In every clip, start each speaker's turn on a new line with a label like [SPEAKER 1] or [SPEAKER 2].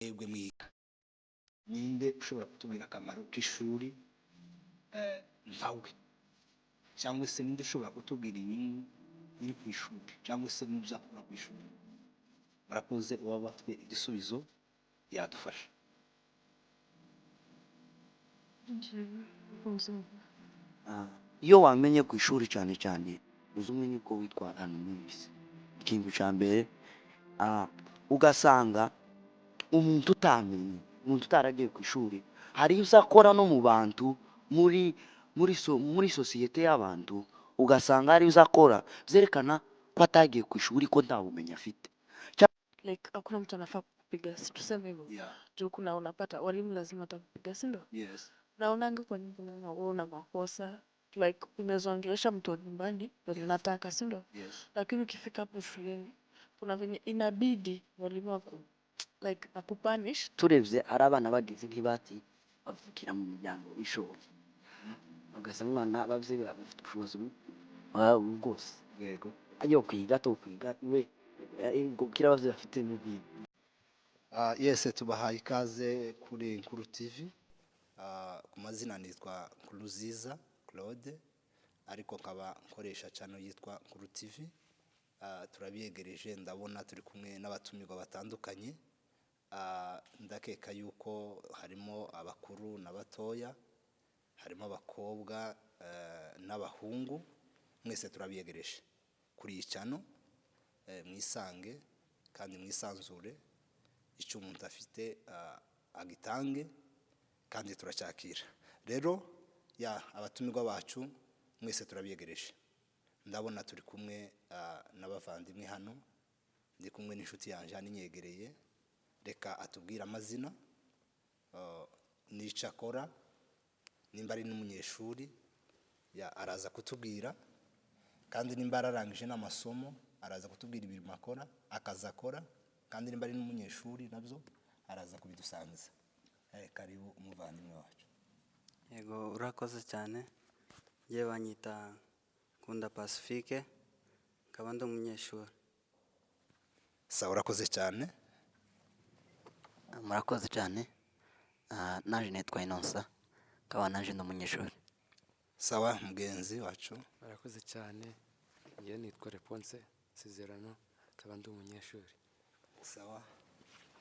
[SPEAKER 1] Mwebwe mwiga, ninde ushobora kutubwira akamaro k'ishuri nkawe, cyangwa se ninde ushobora kutubwira inyungu iri ku ishuri, cyangwa se n'ibyo akura ku ishuri? Murakoze, uwaba afite igisubizo yadufasha.
[SPEAKER 2] Iyo wamenye ku ishuri cyane cyane, uzi umenye uko witwara hano muri iyi si. Ikintu cya mbere, ugasanga umuntu utamenye, umuntu utaragiye ku ishuri, hari ibyo akora no mu bantu, muri sosiyete y'abantu, ugasanga hari ibyo akora byerekana ko atagiye ku ishuri, ko nta bumenyi afite.
[SPEAKER 3] Like hakuna mtu anafaa kukupiga, si tuseme hivyo?
[SPEAKER 1] Yeah.
[SPEAKER 3] Juu kuna unapata walimu lazima watakupiga, si ndio?
[SPEAKER 1] Yes.
[SPEAKER 3] Naonanga kwa nyumba unaona wewe una makosa, like unaweza ongelesha mtu wa nyumbani venye unataka, si ndio?
[SPEAKER 1] Yes.
[SPEAKER 3] Lakini ukifika hapo shuleni kuna venye inabidi walimu waku like akupunish.
[SPEAKER 4] Turebye ari abana bagize nk'ibati, bavukira mu miryango ishoboye, ugasanga umwana ababyeyi babo bafite ubushobozi bwose, agiye kwiga atokwiga iwe kugira ababyeyi bafite n'ibintu.
[SPEAKER 1] Yes, tubahaye ikaze kuri Nkuru TV. Ku mazina nitwa Nkuruziza Claude, ariko nkaba nkoresha channel yitwa Nkuru TV. Turabiyegereje, ndabona turi kumwe n'abatumirwa batandukanye. Ndakeka yuko harimo abakuru n'abatoya, harimo abakobwa n'abahungu. Mwese turabiyegereje kuri iyi channel. Mwisange kandi mwisanzure, icyo umuntu afite agitange kandi turacyakira. Rero ya abatumirwa bacu mwese turabiyegereje. Ndabona turi kumwe n'abavandimwe hano, ndi kumwe n'inshuti yanjye hano inyegereye. Reka atubwire amazina n'icyo akora, nimba ari n'umunyeshuri ya araza kutubwira, kandi nimba yararangije n'amasomo araza kutubwira ibintu akora, akazi akora, kandi nimba ari n'umunyeshuri nabyo araza kubidusangiza. Karibu umuvandimwe wacu.
[SPEAKER 5] Yego, urakoze cyane. Njye banyita Nkunda Pacifique, nkaba ndi umunyeshuri.
[SPEAKER 1] Sawa, urakoze cyane.
[SPEAKER 4] Murakoze cyane. Naje nitwa Innocent, nkaba naje ndi umunyeshuri.
[SPEAKER 1] Sawa, mugenzi wacu.
[SPEAKER 6] Murakoze cyane. Njyewe nitwa Reponse Sezerano, nkaba ndi umunyeshuri.
[SPEAKER 1] Sawa.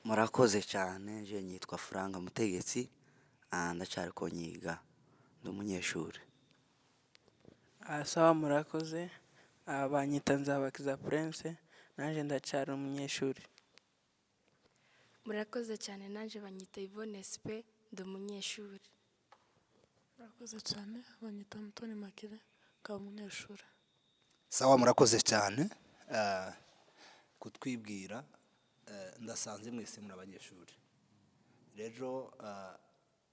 [SPEAKER 2] Murakoze cyane. Je nitwa Furanga Mutegetsi, ndacyari ko nyiga, ndi umunyeshuri.
[SPEAKER 7] Sawa, murakoze. Banyita Nzabakiza Prince, nanjye ndacyari umunyeshuri.
[SPEAKER 8] Murakoze cyane, nanjye banyita Yvonne SP, ndi umunyeshuri.
[SPEAKER 3] Murakoze cyane, banyita Mutoni Makire, nkaba umunyeshuri.
[SPEAKER 1] Sawa, murakoze cyane kutwibwira. Ndasanze mwese muri abanyeshuri. Rero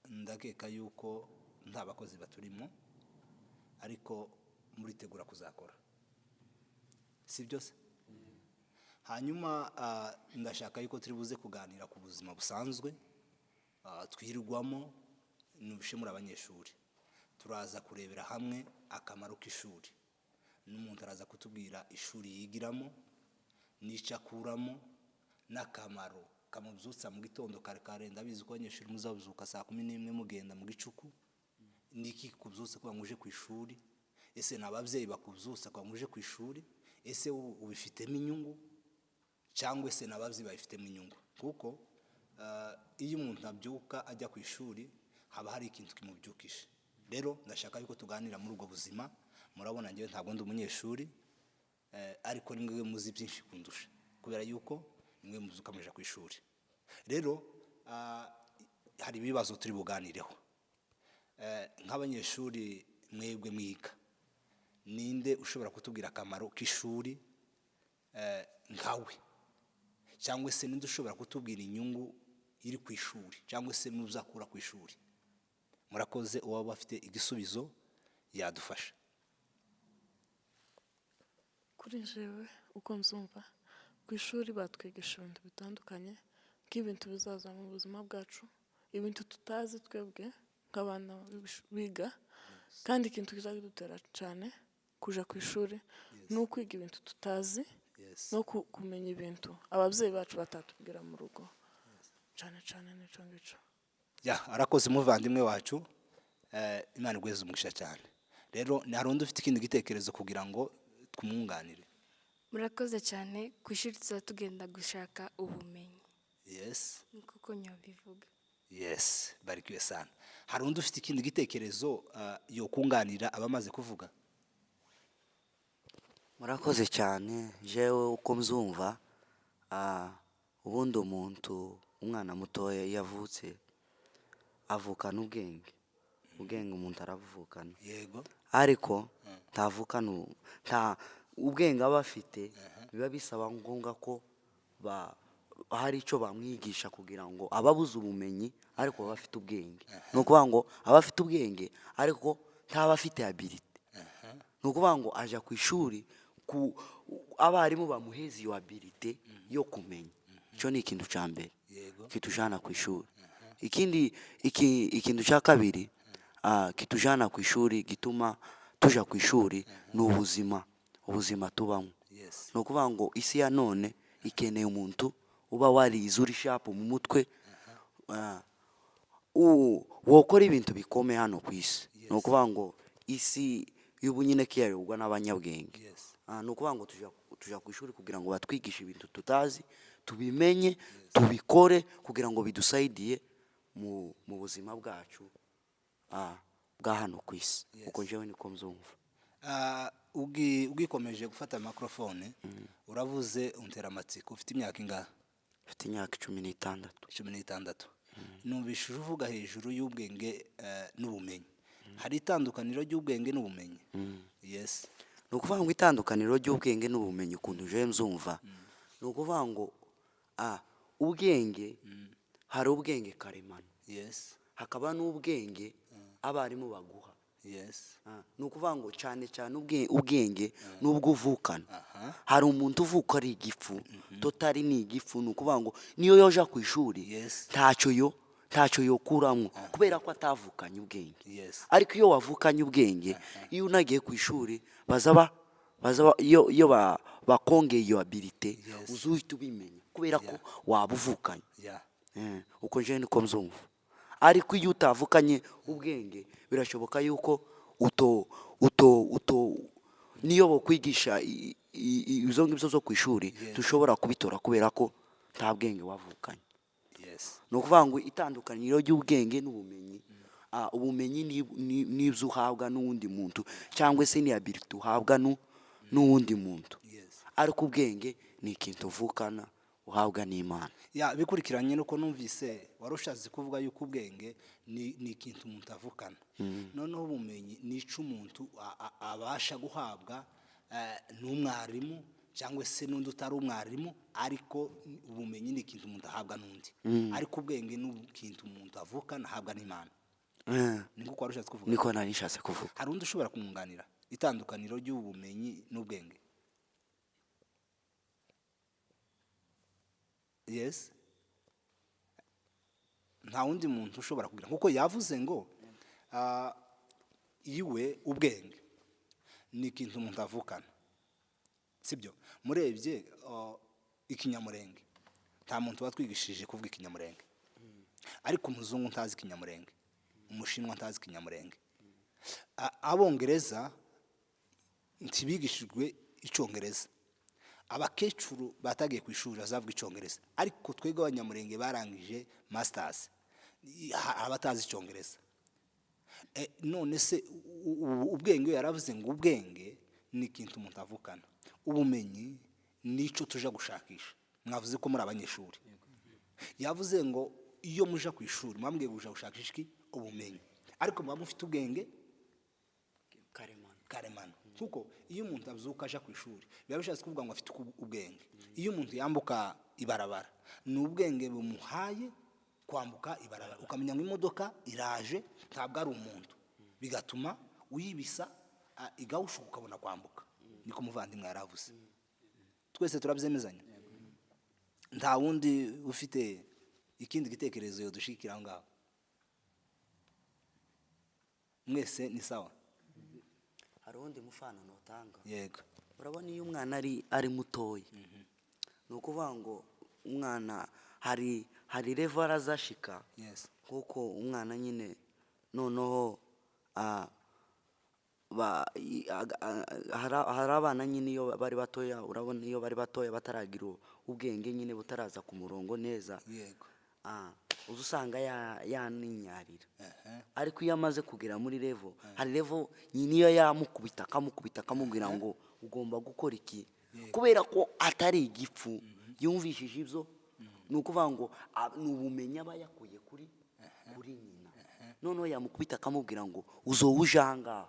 [SPEAKER 1] ndakeka yuko nta bakozi baturimo, ariko muritegura kuzakora, si byo se? Hanyuma ndashaka yuko turi buze kuganira ku buzima busanzwe twirirwamo nubishe muri abanyeshuri. Turaza kurebera hamwe akamaro k'ishuri, n'umuntu araza kutubwira ishuri yigiramo n'icyo akuramo n'akamaro kamubyutsa mu gitondo kare kare. Ndabizi ko abanyeshuri muzabyuka saa 11 mugenda mu gicuku. Niki kubyutsa kugira ngo uje ku ishuri? Ese ni ababyeyi bakubyutsa kugira ngo uje ku ishuri? Ese ubifitemo inyungu, cyangwa se ni ababyeyi babifitemo inyungu? Kuko iyo umuntu abyuka ajya ku ishuri, haba hari ikintu kimubyukije. Rero ndashaka yuko tuganira muri ubwo buzima. Murabona njyewe ntabwo ndi umunyeshuri, ariko ni mwe muzi byinshi kundusha, kubera yuko ni mwe mubyuka muja ku ishuri. Rero hari ibibazo turi buganireho. Nk'abanyeshuri mwebwe mwiga, ninde ushobora kutubwira akamaro k'ishuri nkawe, cyangwa se ninde ushobora kutubwira inyungu iri ku ishuri, cyangwa se n'ibyo akura ku ishuri? Murakoze, uwaba afite igisubizo yadufasha.
[SPEAKER 3] Kuri jewe uko nzumva, ku ishuri batwigisha ibintu bitandukanye, nk'ibintu bizaza mu buzima bwacu, ibintu tutazi twebwe nk'abana biga. Kandi ikintu kizadutera cyane kuja ku ishuri ni ukwiga ibintu tutazi no kumenya ibintu ababyeyi bacu batatubwira mu rugo. Cyane cyane n'icyo ngicyo.
[SPEAKER 1] Ya, arakoze umuvandimwe wacu. Imana iguheze umugisha cyane. Rero hari undi ufite ikindi gitekerezo kugira ngo twumwunganire?
[SPEAKER 8] Murakoze cyane. Ku ishuri tuzaba tugenda gushaka ubumenyi. Nkuko nyabivuga.
[SPEAKER 1] Yes, barikiwe sana. Hari undi ufite ikindi gitekerezo yokunganira abamaze kuvuga?
[SPEAKER 2] Murakoze cyane. Jewe uko mzumva, ubundi umuntu, umwana mutoya, iyo avutse avukana ubwenge. Ubwenge umuntu arabuvukana, ariko ntavukana nta ubwenge aba afite. Biba bisaba ngombwa ko hari icyo bamwigisha kugira ngo ababuze ubumenyi, ariko baba afite ubwenge. Ni ukuvuga ngo aba afite ubwenge, ariko ntaba afite habilité. Ni ukuvuga ngo ajya ku ishuri, ku abarimu bamuheza iyo habilité yo kumenya. Icyo ni ikintu cya mbere kitujana ku ishuri. Ikindi ikintu cya kabiri kitujana ku ishuri, gituma tuja ku ishuri, ni ubuzima, ubuzima tubamo. Ni ukuvuga ngo isi ya none ikeneye umuntu uba warize, uri sharp mu mutwe, wokora ibintu bikomeye hano ku isi. Ni ukuvuga ngo isi y'ubu nyine kiyayoborwa n'abanyabwenge. Ni ukuvuga ngo tuja ku ishuri kugira ngo batwigishe ibintu tutazi, tubimenye, tubikore kugira ngo bidusayidiye mu buzima bwacu bwa hano ku isi. Uko njyewe niko mzumva.
[SPEAKER 1] Ugikomeje gufata microphone, uravuze untera amatsiko. Ufite imyaka ingahe?
[SPEAKER 2] Mfite imyaka 16.
[SPEAKER 1] 16. Numvishije uvuga hejuru y'ubwenge n'ubumenyi. Hari itandukaniro ry'ubwenge n'ubumenyi? Yes.
[SPEAKER 2] Ni ukuvuga ngo itandukaniro ry'ubwenge n'ubumenyi, ukuntu jewe mzumva, ni ukuvuga ngo ubwenge, hari ubwenge karemano, hakaba n'ubwenge abarimu baguha. Ni ukuvuga ngo cyane cyane ubwenge n'ubwo uvukana. Hari umuntu uvuka ari igifu, totally ni igifu. Ni ukuvuga ngo niyo yoja ku ishuri, ntacyo yokuramo kubera ko atavukanye ubwenge. Ariko iyo wavukanye ubwenge, iyo unagiye ku ishuri, baza iyo bakongeye iyo habilité, uzuhita ubimenya kubera ko waba uvukanye. Uko njewe niko mzumva. Ariko iyo utavukanye ubwenge, birashoboka yuko uto uto uto niyo bokwigisha izo ngibyo zo ku ishuri, dushobora kubitora kubera ko nta bwenge wavukanye. Ni ukuvuga ngo itandukaniro ry'ubwenge n'ubumenyi, ubumenyi n'ibyo uhabwa n'uwundi muntu, cyangwa se ni habilité uhabwa n'uwundi muntu, ariko ubwenge ni ikintu uvukana, uhabwa n'Imana.
[SPEAKER 1] Ya, bikurikiranye nuko numvise wari ushatse kuvuga yuko ubwenge ni ikintu umuntu avukana, noneho ubumenyi ni ico umuntu abasha guhabwa n'umwarimu cyangwa se n'undi utari umwarimu. Ariko ubumenyi ni ikintu umuntu ahabwa n'undi, ariko ubwenge ni ikintu umuntu avukana, ahabwa n'Imana. Ni nkuko wari ushatse kuvuga?
[SPEAKER 2] Niko nari nshatse kuvuga.
[SPEAKER 1] Hari undi ushobora kumwunganira itandukaniro ry'ubumenyi n'ubwenge? Yes, nta wundi muntu ushobora kugira, nkuko yavuze ngo iwe ubwenge ni ikintu umuntu avukana, sibyo? Murebye ikinyamurenge, nta muntu watwigishije kuvuga ikinyamurenge, ariko umuzungu ntazi ikinyamurenge, umushinwa ntazi ikinyamurenge. Abongereza ntibigishijwe icyongereza, abakecuru batagiye ku ishuri bazavuga icyongereza, ariko twebwe abanyamurenge barangije masters abatazi icyongereza. None se ubwenge, yaravuze ngo ubwenge ni ikintu umuntu avukana, ubumenyi nico tuja gushakisha. Mwavuze ko muri abanyeshuri, yavuze ngo iyo muja ku ishuri mwambwiye kuja gushakisha iki? Ubumenyi. Ariko muba mufite ubwenge
[SPEAKER 2] karemano.
[SPEAKER 1] Karemano. Kuko iyo umuntu abyuka aja ku ishuri, biba bishatse kuvuga ngo afite ubwenge. Iyo umuntu yambuka ibarabara, ni ubwenge bumuhaye kwambuka ibarabara, ukamenya ngo imodoka iraje ntabwo ari umuntu, bigatuma uyibisa, igawushuka ukabona kwambuka. Niko umuvandimwe yaravuze. Twese turabyemezanya? Nta wundi ufite ikindi gitekerezo yodushikira aho ngaho? Mwese ni sawa?
[SPEAKER 2] Hari uwundi mufano notanga.
[SPEAKER 1] Yego.
[SPEAKER 2] Urabona iyo umwana ari mutoya, ni ukuvuga ngo umwana Hari level arazashika, kuko umwana nyine noneho hari abana nyine iyo bari batoya, urabona iyo bari batoya bataragira ubwenge nyine butaraza ku murongo neza, uza usanga yaninyarira. Ariko iyo amaze kugera muri level, hari level nyine iyo yamukubita, akamukubita, akamubwira ngo ugomba gukora iki, kubera ko atari igipfu yumvishije ibyo, ni ukuvuga ngo ni ubumenyi aba yakuye kuri nyina. Noneho yamukubita akamubwira ngo uzoba uje ahangaha,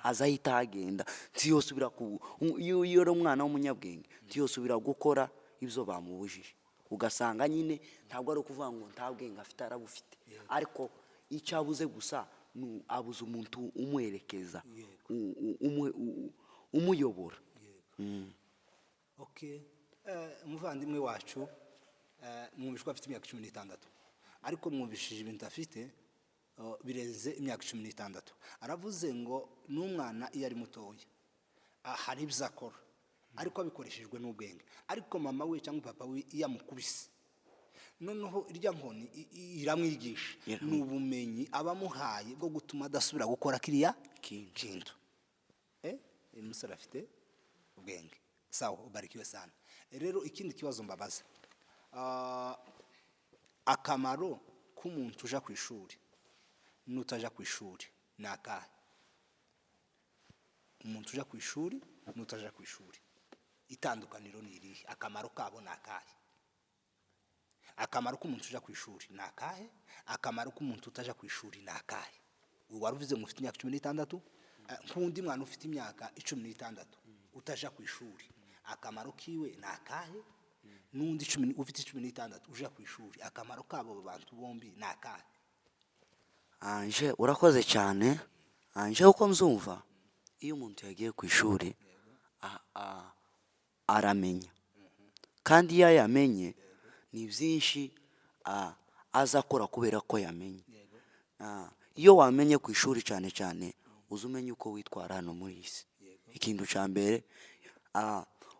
[SPEAKER 2] aza ahita ahagenda, ntiyosubira ku iyo ari umwana w'umunyabwenge ntiyosubira gukora ibyo bamubujije. Ugasanga nyine ntabwo ari ukuvuga ngo nta bwenge afite, arabufite, ariko icyo abuze gusa ni abuze umuntu umuherekeza, umuyobora.
[SPEAKER 1] Okay. Umuvandimwe wacu, mwumvise ko afite imyaka 16, ariko mwumvishije ibintu afite birenze imyaka 16. Aravuze ngo n'umwana iyo ari mutoya, hari ibyo akora ariko abikoreshejwe n'ubwenge, ariko mama we cyangwa papa we iyo amukubise, noneho irya nkoni iramwigisha. Ni ubumenyi aba amuhaye bwo gutuma adasubira gukora kiriya
[SPEAKER 2] Kintu.
[SPEAKER 1] kintu. Uyu musore afite ubwenge. Sawa, ubarikiwe sana. Rero ikindi kibazo mbabaza, akamaro k'umuntu uja ku ishuri n'utaja ku ishuri ni akahe? Umuntu uja ku ishuri n'utaja ku ishuri, itandukaniro ni irihe? Akamaro kabo ni akahe? Akamaro k'umuntu uja ku ishuri ni akahe? Akamaro k'umuntu utaja ku ishuri ni akahe? Ubu wari uvuze ngo ufite imyaka 16, nk'undi mwana ufite imyaka 16 utaja ku ishuri, akamaro kiwe ni akahe? N'undi ufite 16 uja ku ishuri, akamaro kabo bantu bombi ni akahe?
[SPEAKER 2] Anje, urakoze cyane. Anje, uko mzumva, iyo umuntu yagiye ku ishuri aramenya, kandi iyo yamenye ni byinshi aza akora kubera ko yamenye. Iyo wamenye ku ishuri cyane cyane, uza umenya uko witwara hano muri iyi si. Ikintu cya mbere,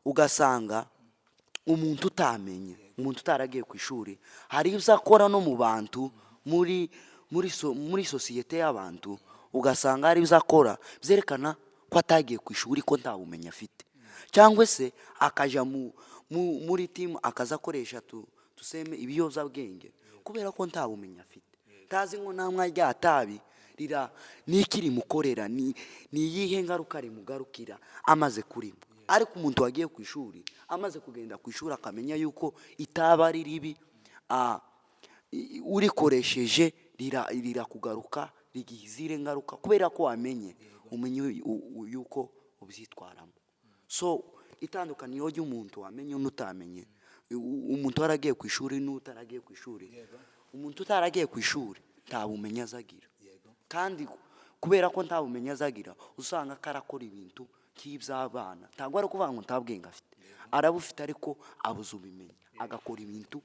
[SPEAKER 2] ugasanga umuntu utamenye, umuntu utaragiye ku ishuri, hari ibyo akora no mu bantu, muri sosiyete y'abantu, ugasanga hari ibyo akora byerekana ko atagiye ku ishuri, ko nta bumenyi afite, cyangwa se akajya muri timu akaza akoresha tuseme ibiyobyabwenge, kubera ko nta bumenyi afite, ntazi ngo namwe rya tabi rira niki rimukorera, ni iyihe ngaruka rimugarukira amaze kurimo. Ariko umuntu wagiye ku ishuri, amaze kugenda ku ishuri, akamenya yuko itaba ari ribi, urikoresheje rirakugaruka, rigira ngaruka, kubera ko wamenye, umenye yuko ubyitwaramo. So itandukaniro ry'umuntu wamenye n'utamenye, umuntu waragiye ku ishuri n'utaragiye ku ishuri, umuntu utaragiye ku ishuri nta bumenyi azagira, kandi kubera ko nta bumenyi azagira, usanga karakora ibintu nk'iby'abana. Ntabwo ari ukuvuga ngo nta bwenge afite, arabufite, ariko abuze ubumenyi, agakora ibintu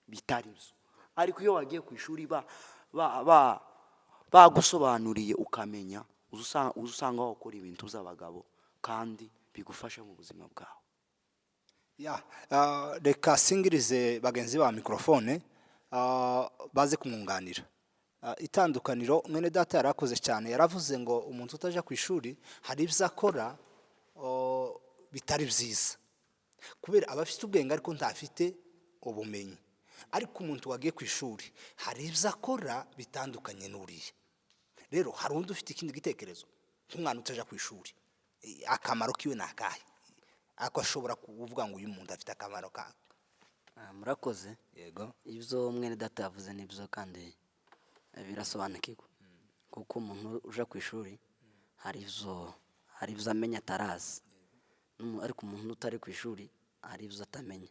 [SPEAKER 2] bitari byo. Ariko iyo wagiye ku ishuri bagusobanuriye ukamenya, uza usanga wakora ibintu by'abagabo kandi bigufasha mu buzima bwawe.
[SPEAKER 1] Ya, reka singirize bagenzi ba mikorofone, baze kumwunganira. Itandukaniro mwene data yarakoze cyane, yaravuze ngo umuntu utaja ku ishuri hari ibyo akora bitari byiza, kubera aba afite ubwenge ariko ntafite ubumenyi. Ariko umuntu wagiye ku ishuri hari ibyo akora bitandukanye n'uriya. Rero hari undi ufite ikindi gitekerezo? Nk'umwana utaja ku ishuri, akamaro kiwe ni akahe? Ako ashobora kuvuga ngo uyu muntu afite akamaro ka
[SPEAKER 4] Murakoze.
[SPEAKER 1] Yego.
[SPEAKER 4] Ibyo mwene data yavuze nibyo kandi birasobanukirwa, kuko umuntu uja ku ishuri hari ibyo amenya atarazi. Ariko umuntu utari ku ishuri hari ibyo atamenya.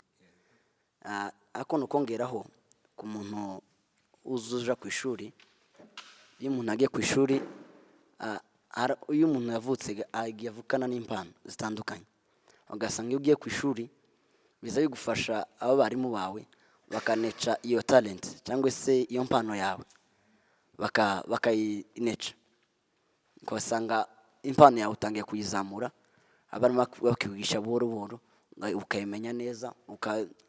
[SPEAKER 4] Ariko ni ukongeraho ku muntu uza ku ishuri, iyo umuntu agiye ku ishuri, iyo umuntu yavutse agiye avukana n'impano zitandukanye, ugasanga iyo ugiye ku ishuri biza bigufasha, abarimu bawe bakaneca iyo talent cyangwa se iyo mpano yawe, bakayineca, ugasanga impano yawe utangiye kuyizamura, abarimu bakwigisha buhoro buhoro, ukayimenya neza,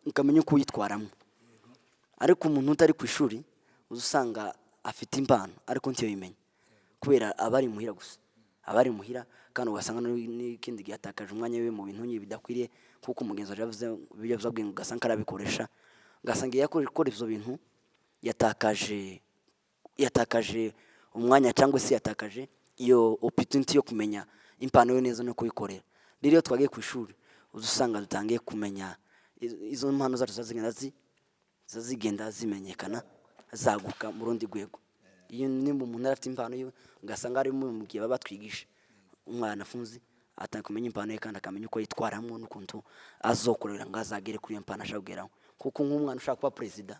[SPEAKER 4] ukamenya uko uyitwaramo. Ariko umuntu utari ku ishuri uza usanga afite impano ariko ntiyoyimenye, kubera aba ari muhira gusa, aba ari muhira, kandi ugasanga n'ikindi gihe atakaje umwanya we mu bintu nyine bidakwiriye, kuko umugenzi waje yavuze ibiyobyabwenge, ugasanga arabikoresha, ugasanga iyo akora ibyo bintu yatakaje umwanya cyangwa se yatakaje iyo opportunity yo kumenya impano ye neza no kuyikorera. Rero iyo twagiye ku ishuri, uza usanga dutangiye kumenya izo mpano zacu, zigenda zimenyekana, zaguka mu rundi rwego. Iyo nimba umuntu yari afite impano yiwe, ugasanga harimo mu gihe baba batwigisha, umwanafunzi atangiye kumenya impano ye kandi akamenya uko yitwaramo n'ukuntu azokorera ngo azagere kuri iyo mpano ashaka kugeraho. Kuko nk'umwana ushaka kuba perezida,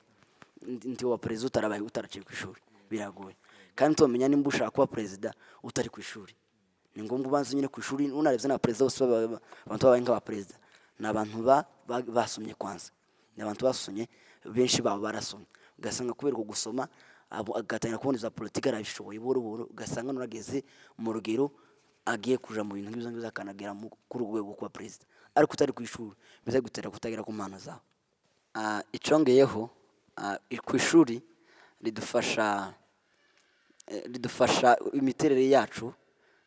[SPEAKER 4] nti wa perezida utarabaye, utaraciye ku ishuri, biragoye. Kandi tumenya nimba ushaka kuba perezida utari ku ishuri, ni ngombwa ubanza nyine ku ishuri. Unarebye n'abaperezida bose, abantu babaye nk'abaperezida ni abantu basomye kwanza, ni abantu basomye, benshi babo barasomye. Ugasanga kubera uko gusoma agatangira kubona iza politiki, arabishoboye buhoro buhoro, ugasanga nurageze mu rugero agiye kuja mu bintu nk'ibyo ngibyo, akanagera kuri urwo rwego rwo kuba perezida. Ariko utari ku ishuri bizagutera kutagera ku mpano zawe. Icongeyeho, ku ishuri ridufasha imiterere yacu,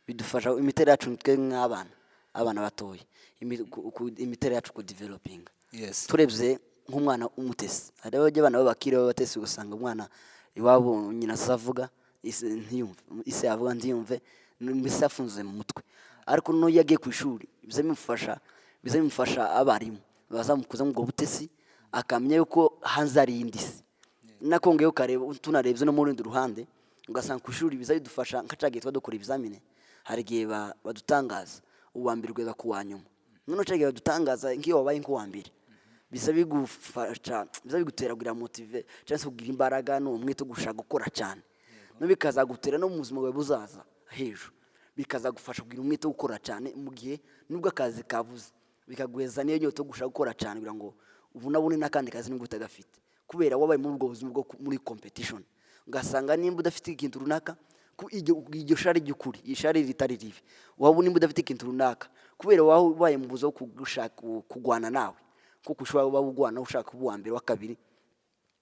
[SPEAKER 4] bidufasha imiterere yacu twe nk'abana, abana batoya, imiterere yacu kudevelopinga. Turebye nk'umwana umutesi, hari abajya abana b'abakire b'abatesi, ugasanga umwana iwabo nyina azavuga ise ntiyumve, ise yavuga ntiyumve, mbese afunze mu mutwe. Ariko noneho iyo agiye ku ishuri biza bimufasha, abarimu bazamukuza muri ubwo butesi, akamenya yuko hanze hari iyindi si. Nakongeyeho ukareba, tunarebye no mu rundi ruhande, ugasanga ku ishuri biza bidufasha nka cya gihe tuba dukora ibizamini, hari igihe badutangaza uwa mbere ugeza ku wa nyuma. Noneho cya gihe badutangaza, nk'iyo wabaye nk'uwa mbere, bisa bigufasha, bisa bigutera kugira motive cyangwa se kugira imbaraga n'umwete wo gushaka gukora cyane, no bikazagutera no mu buzima bwawe buzaza hejuru, bikazagufasha kugira umwete wo gukora cyane mu gihe nubwo akazi kabuze, bikaguheza n'iyo nyota yo gushaka gukora cyane kugira ngo ubunabone n'akandi kazi nubwo utagafite, kubera wabaye muri ubwo buzima bwo muri competition. Ugasanga nimba udafite ikintu runaka, iryo shari ry'ukuri, ishari ritari ribi, waba nimba udafite ikintu runaka, kubera waba ubaye mu buzima bwo gushaka kugwana nawe, kuko ushobora kuba ugwana ushaka kuba uwa mbere, wa kabiri.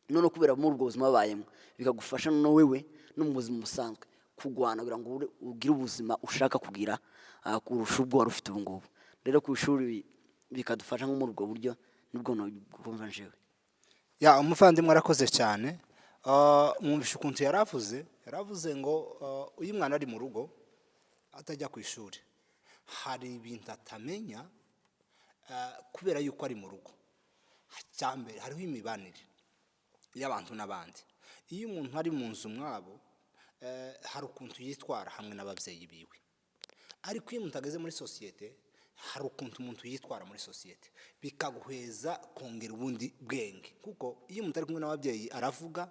[SPEAKER 4] None kubera muri ubwo buzima wabayemo, bikagufasha noneho wewe no mu buzima busanzwe kugwana kugira ngo ugire ubuzima ushaka kugira, kurusha ubwo wari ufite ubu ngubu. Rero ku ishuri bikadufasha nko muri ubwo buryo, nibwo kumva njewe.
[SPEAKER 1] Ya, umuvandimwe arakoze cyane. Mwumvishe ukuntu yaravuze, yaravuze ngo iyo umwana ari mu rugo atajya ku ishuri, hari ibintu atamenya, kubera yuko ari mu rugo. Cyambere, hariho imibanire y'abantu n'abandi. Iyo umuntu ari mu nzu mwabo, hari ukuntu yitwara hamwe n'ababyeyi biwe, ariko iyo umuntu ageze muri sosiyete, hari ukuntu umuntu yitwara muri sosiyete, bikaguheza kongera ubundi bwenge. Kuko iyo umuntu ari kumwe n'ababyeyi aravuga,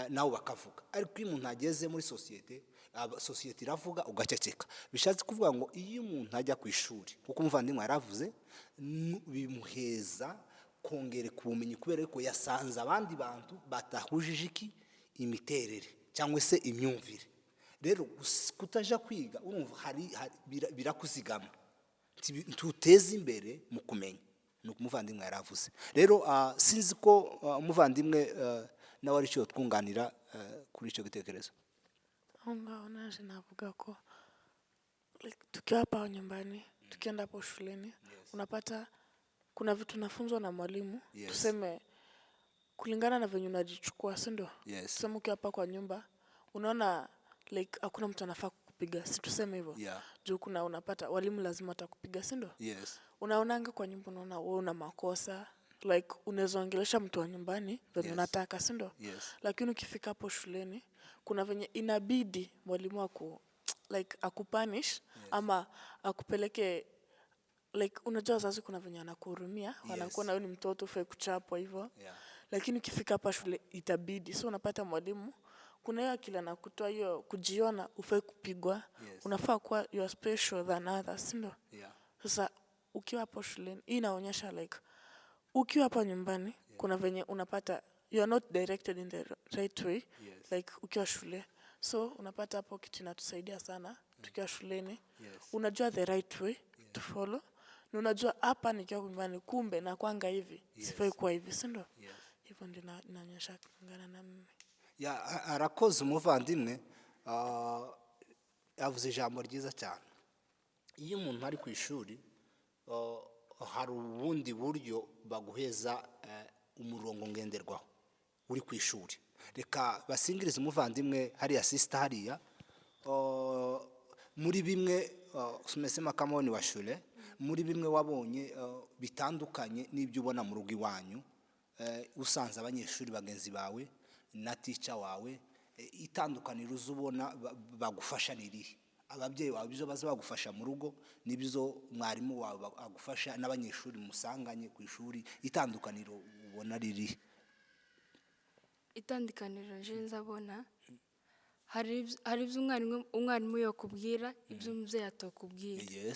[SPEAKER 1] nawe bakavuga, ariko iyo umuntu ageze muri sosiyete, sosiyete iravuga ugaceceka. Bishatse kuvuga ngo iyo umuntu ajya ku ishuri, kuko umuvandimwe yaravuze, bimuheza kongera ku bumenyi, kubera ko yasanze abandi bantu batahujije iki imiterere cyangwa se imyumvire. Rero kutaja kwiga, urumva hari birakuzigama, ntuteze imbere mu kumenya. Ni uko umuvandimwe yaravuze. Rero sinzi ko umuvandimwe nawe ari cyo twunganira kuri icyo gitekerezo.
[SPEAKER 3] Aho ngaho naje navuga ko like, tukiwa hapa nyumbani, tukienda hapo shuleni, unapata kuna vitu nafunzwa na mwalimu. Tuseme kulingana na venye unajichukua, si ndio?
[SPEAKER 1] Yes.
[SPEAKER 3] Tuseme ukiwa hapa kwa nyumba unaona like hakuna mtu anafaa kukupiga, si tuseme hivyo?
[SPEAKER 1] Yeah.
[SPEAKER 3] Juu kuna unapata walimu lazima watakupiga, si ndio?
[SPEAKER 1] Yes.
[SPEAKER 3] Unaonanga kwa nyumba, unaona wewe una makosa, like unaweza ongelesha mtu wa nyumbani venye unataka, si ndio?
[SPEAKER 1] Yes.
[SPEAKER 3] Lakini ukifika hapo shuleni, kuna venye inabidi mwalimu like akupunish ama akupeleke. Like unajua wazazi kuna venye wanakuhurumia, wanakuona wewe ni mtoto, ufai kuchapwa hivyo. Lakini ukifika hapa shule itabidi. So unapata mwalimu kuna hiyo akili anakutoa hiyo kujiona ufai kupigwa. Unafaa kuwa you are special than others, si ndio?
[SPEAKER 1] Yeah.
[SPEAKER 3] Sasa ukiwa hapo shuleni, hii inaonyesha like ukiwa hapa nyumbani kuna venye unapata you are not directed in the right way. Like ukiwa shule, so unapata hapo kitu inatusaidia sana tukiwa shuleni. Unajua the right way to follow, na unajua hapa nikiwa nyumbani kumbe nakwanga hivi, sifai kuwa hivi, si ndio?
[SPEAKER 1] Yes.
[SPEAKER 3] Hivyo ndio naonyesha kulingana na mimi.
[SPEAKER 1] Ya, arakoze umuvandimwe. Avuze ijambo ryiza cyane. Iyo umuntu ari ku ishuri, hari ubundi buryo baguheza umurongo ngenderwaho uri ku ishuri. Reka basingirize umuvandimwe hariya, sister hariya. Muri bimwe umesema kama ni wa shule, muri bimwe wabonye bitandukanye n'ibyo ubona mu rugo iwanyu, usanze abanyeshuri bagenzi bawe na teacher wawe, itandukaniro uza ubona bagufasha ni irihe? Ababyeyi bawe ibyo baza bagufasha mu rugo n'ibyo mwarimu wawe agufasha n'abanyeshuri musanganye ku ishuri, itandukaniro ubona ririhe?
[SPEAKER 8] Itandukaniro nje nzabona, hari ibyo umwarimu yakubwira, ibyo umubyeyi atakubwira.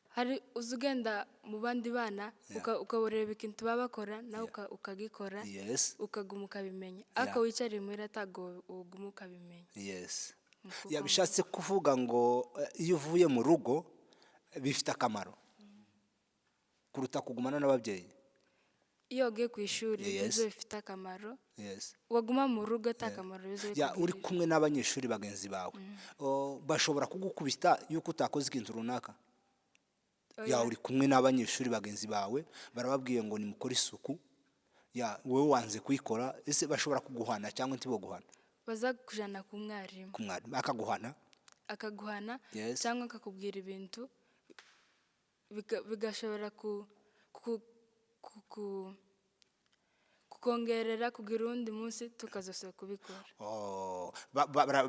[SPEAKER 8] Hari uza ugenda mu bandi bana, ukabareba ikintu baba bakora, nawe ukagikora, ukaguma ukabimenya, ariko wicariye muhira ntabwo uguma ukabimenya. Ni ukuvuga
[SPEAKER 1] Bishatse kuvuga ngo iyo uvuye mu rugo bifite akamaro kuruta kugumana n'ababyeyi.
[SPEAKER 8] Iyo wagiye ku ishuri, nibyo bifite akamaro. Waguma mu rugo ata kamaro biza
[SPEAKER 1] Ya, uri
[SPEAKER 8] bikugirira.
[SPEAKER 1] kumwe n'abanyeshuri bagenzi bawe. Oh, bashobora kugukubita yuko utakoze ikintu runaka. Ya.
[SPEAKER 8] Oya.
[SPEAKER 1] Uri kumwe n'abanyeshuri bagenzi bawe, barababwiye ngo nimukore isuku, ya, wowe wanze kuyikora, ese bashobora kuguhana cyangwa ntiboguhana?
[SPEAKER 8] Baza kujana ku mwarimu.
[SPEAKER 1] Ku mwarimu akaguhana.
[SPEAKER 8] Akaguhana cyangwa akakubwira ibintu bigashobora kukongerera kugira uwundi munsi tukazosubira kubikora.
[SPEAKER 1] Oh,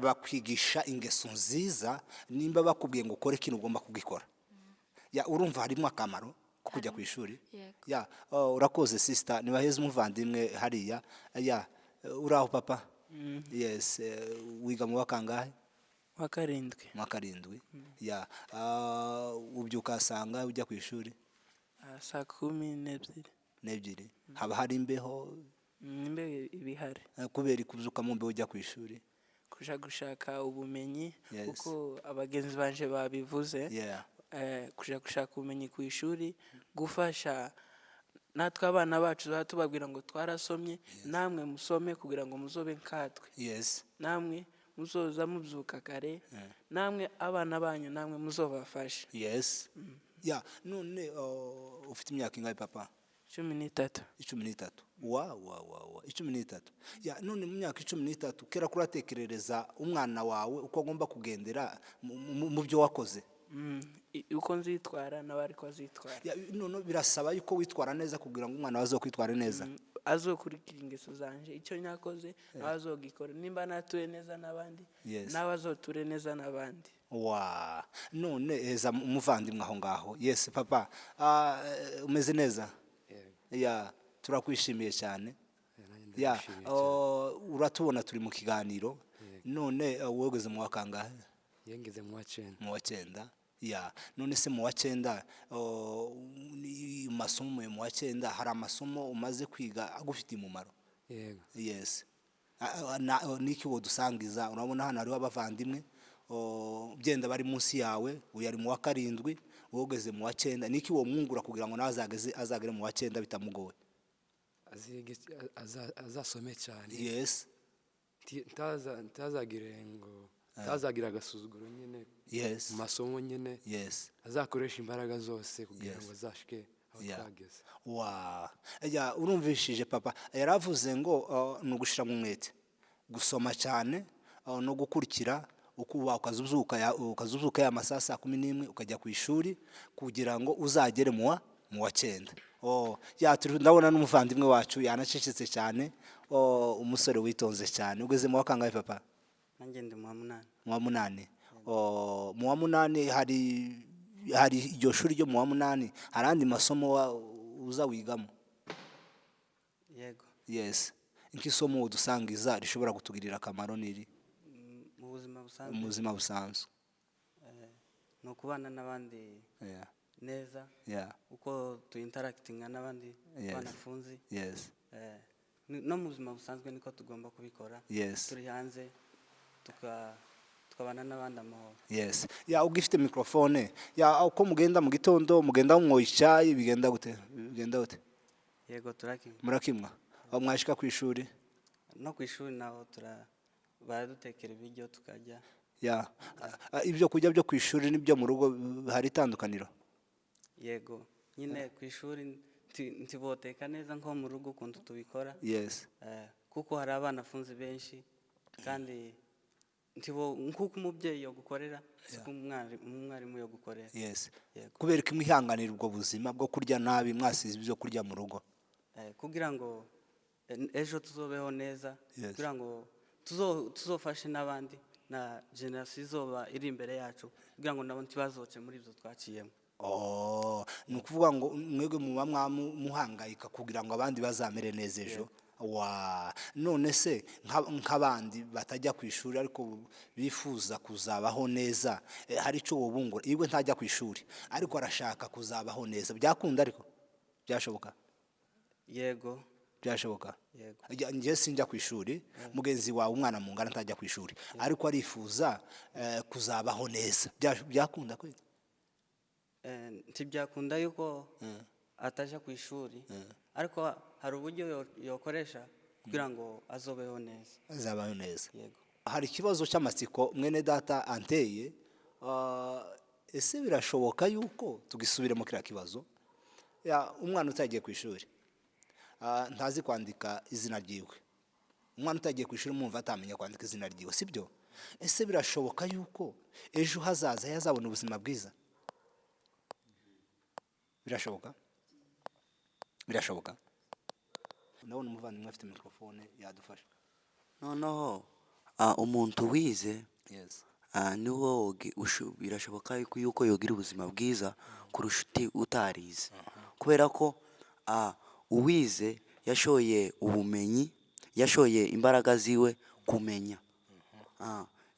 [SPEAKER 1] bakwigisha ingeso nziza. Nimba bakubwiye ngo ukore kino, ugomba kugikora. Ya, urumva harimo akamaro ko kujya ku ishuri.
[SPEAKER 8] Yego.
[SPEAKER 1] Ya, oh, urakoze sister. Nibaheze umuvandimwe hariya. Ya, uraho papa? Yes, wiga mu wa kangahe?
[SPEAKER 7] Wa karindwi.
[SPEAKER 1] Mu wa karindwi. Ya, ubyuka asanga ujya ku ishuri?
[SPEAKER 7] Saa 12.
[SPEAKER 1] 2. Haba hari imbeho?
[SPEAKER 7] Imbeho iba ihari.
[SPEAKER 1] Kubera kubyuka mu mbeho ujya ku ishuri?
[SPEAKER 7] Kuja gushaka ubumenyi, uko abagenzi banje babivuze. Kuja gushaka ubumenyi ku ishuri, gufasha natwe abana bacu tuba tubabwira ngo twarasomye, namwe musome kugira ngo muzobe nkatwe. Namwe muzoza mubyuka kare, namwe abana banyu namwe muzobafashe.
[SPEAKER 1] Yes. Ya, none ufite imyaka ingahe, papa?
[SPEAKER 7] 13.
[SPEAKER 1] 13. Wa wa wa wa, 13. Ya, none mu myaka 13 kera kuratekerereza umwana wawe uko agomba kugendera mu byo wakoze?
[SPEAKER 7] Uko nzitwara nawe ariko azitwara.
[SPEAKER 1] Ya, none birasaba yuko witwara neza kugira ngo umwana wawe azokwitware neza.
[SPEAKER 7] Azokurikira ingeso zanje, icyo nyakoze nawe azogikora. Nimba natuye neza n'abandi, nawe azoture neza n'abandi.
[SPEAKER 1] Wa, none eza umuvandimwe aho ngaho. Yes papa. Umeze neza?
[SPEAKER 6] Yego.
[SPEAKER 1] Ya, turakwishimiye cyane.
[SPEAKER 6] Nanjye
[SPEAKER 1] Ya.
[SPEAKER 6] ndagushimiye cyane.
[SPEAKER 1] Oh, uratubona turi mu kiganiro.
[SPEAKER 6] Yego.
[SPEAKER 1] None wowe ugeze mu wa kangahe?
[SPEAKER 6] Njye ngeze mu wa cyenda.
[SPEAKER 1] Mu wa cyenda. Ya, none se mu wa cyenda, oh, masomo mu wa cyenda, hari amasomo umaze kwiga agufitiye umumaro?
[SPEAKER 6] Yego.
[SPEAKER 1] Yes. Oh, niki wodusangiza? Urabona hano hariho abavandimwe, oh, byenda bari munsi yawe. Uyu ari mu wa karindwi, wowe ugeze mu wa cyenda. Niki womwungura kugira ngo nawe azagere mu wa cyenda bitamugoye?
[SPEAKER 6] Azige, azasome cyane. Ntazagire ngo ntazagira agasuzuguro nyine mu masomo nyine. Azakoresha imbaraga zose kugira ngo azashike aho twageze.
[SPEAKER 1] Wa, ya, urumvishije papa yaravuze ngo ni ugushira mu mwete, gusoma cyane, no gukurikira uko ukazubyuka ya masaha saa 11 ukajya ku ishuri kugira ngo uzagere mu wa cyenda. Oh, ya, ndabona n'umuvandimwe wacu yanacecetse cyane. Oh, umusore witonze cyane. Ugeze mu wa kangahe, papa?
[SPEAKER 5] Nanjye ndi mu wa munani.
[SPEAKER 1] Mu wa munani. Oh, mu wa munani hari iryo shuri ryo mu wa munani, hari andi masomo uza wigamo?
[SPEAKER 5] Yego.
[SPEAKER 1] Yes, nk'isomo udusangiza rishobora kutugirira akamaro niri?
[SPEAKER 5] Mu buzima busanzwe?
[SPEAKER 1] Mu buzima busanzwe.
[SPEAKER 5] Ni ukubana n'abandi neza, uko tuinteractinga n'abandi banafunzi. No mu buzima busanzwe niko tugomba kubikora. Turi hanze tukabana n'abandi amahoro.
[SPEAKER 1] Yes. Ya, ugifite microphone, ya, uko mugenda mu gitondo, mugenda munyoye icyayi, bigenda gute?
[SPEAKER 5] Yego, turakinywa.
[SPEAKER 1] Murakimwa. Aho mwashika ku ishuri?
[SPEAKER 5] No ku ishuri naho baradutekera ibiryo tukarya.
[SPEAKER 1] Yeah. Ibyo kurya byo ku ishuri n'ibyo mu rugo hari itandukaniro?
[SPEAKER 5] Yego, nyine ku ishuri ntiboteka neza nko mu rugo ukuntu tubikora. Kuko hari abanafunzi benshi, kandi nkuko umubyeyi yogukorera siko umwarimu yogukorera.
[SPEAKER 1] Yego. Kubera ko mwihanganira ubwo buzima bwo kurya nabi, mwasize ibyo kurya mu rugo?
[SPEAKER 5] Kugira ngo ejo tuzobeho neza, kugira ngo tuzofashe n'abandi na generasiyo izoba iri imbere yacu, kugira ngo nabo ntibazoce muri ibyo twaciyemo.
[SPEAKER 1] Oh, ni ukuvuga ngo mwebwe muba muhangayika kugira ngo abandi bazamere neza ejo. Wa none se nk'abandi batajya ku ishuri ariko bifuza kuzabaho neza, hari icyo wobungura? Iwe ntajya ku ishuri ariko arashaka kuzabaho neza, byakunda? Ariko byashoboka?
[SPEAKER 5] Yego.
[SPEAKER 1] Byashoboka?
[SPEAKER 5] Yego.
[SPEAKER 1] Njye sinjya ku ishuri, mugenzi wawe umwana mungana ntajya ku ishuri ariko arifuza kuzabaho neza, byakunda kweli?
[SPEAKER 5] Ntibyakunda yuko atajya ku ishuri, ariko hari uburyo yokoresha kugira ngo azobeho neza.
[SPEAKER 1] Azabaho neza.
[SPEAKER 5] Yego.
[SPEAKER 1] Hari ikibazo cy'amatsiko mwene data anteye, ese birashoboka yuko tugisubiremo kiriya kibazo? Umwana utagiye ku ishuri, ntazi kwandika izina ryiwe. Umwana utagiye ku ishuri mwumva atamenya kwandika izina ryiwe, sibyo? Ese birashoboka yuko ejo hazaza yazabona ubuzima bwiza? Birashoboka? Birashoboka? Ndabona umuvandimwe afite mikrofone, yadufasha.
[SPEAKER 2] Noneho umuntu wize, niwo birashoboka yuko yogira ubuzima bwiza kurusha utarize, kubera ko uwize yashoye ubumenyi, yashoye imbaraga ziwe kumenya.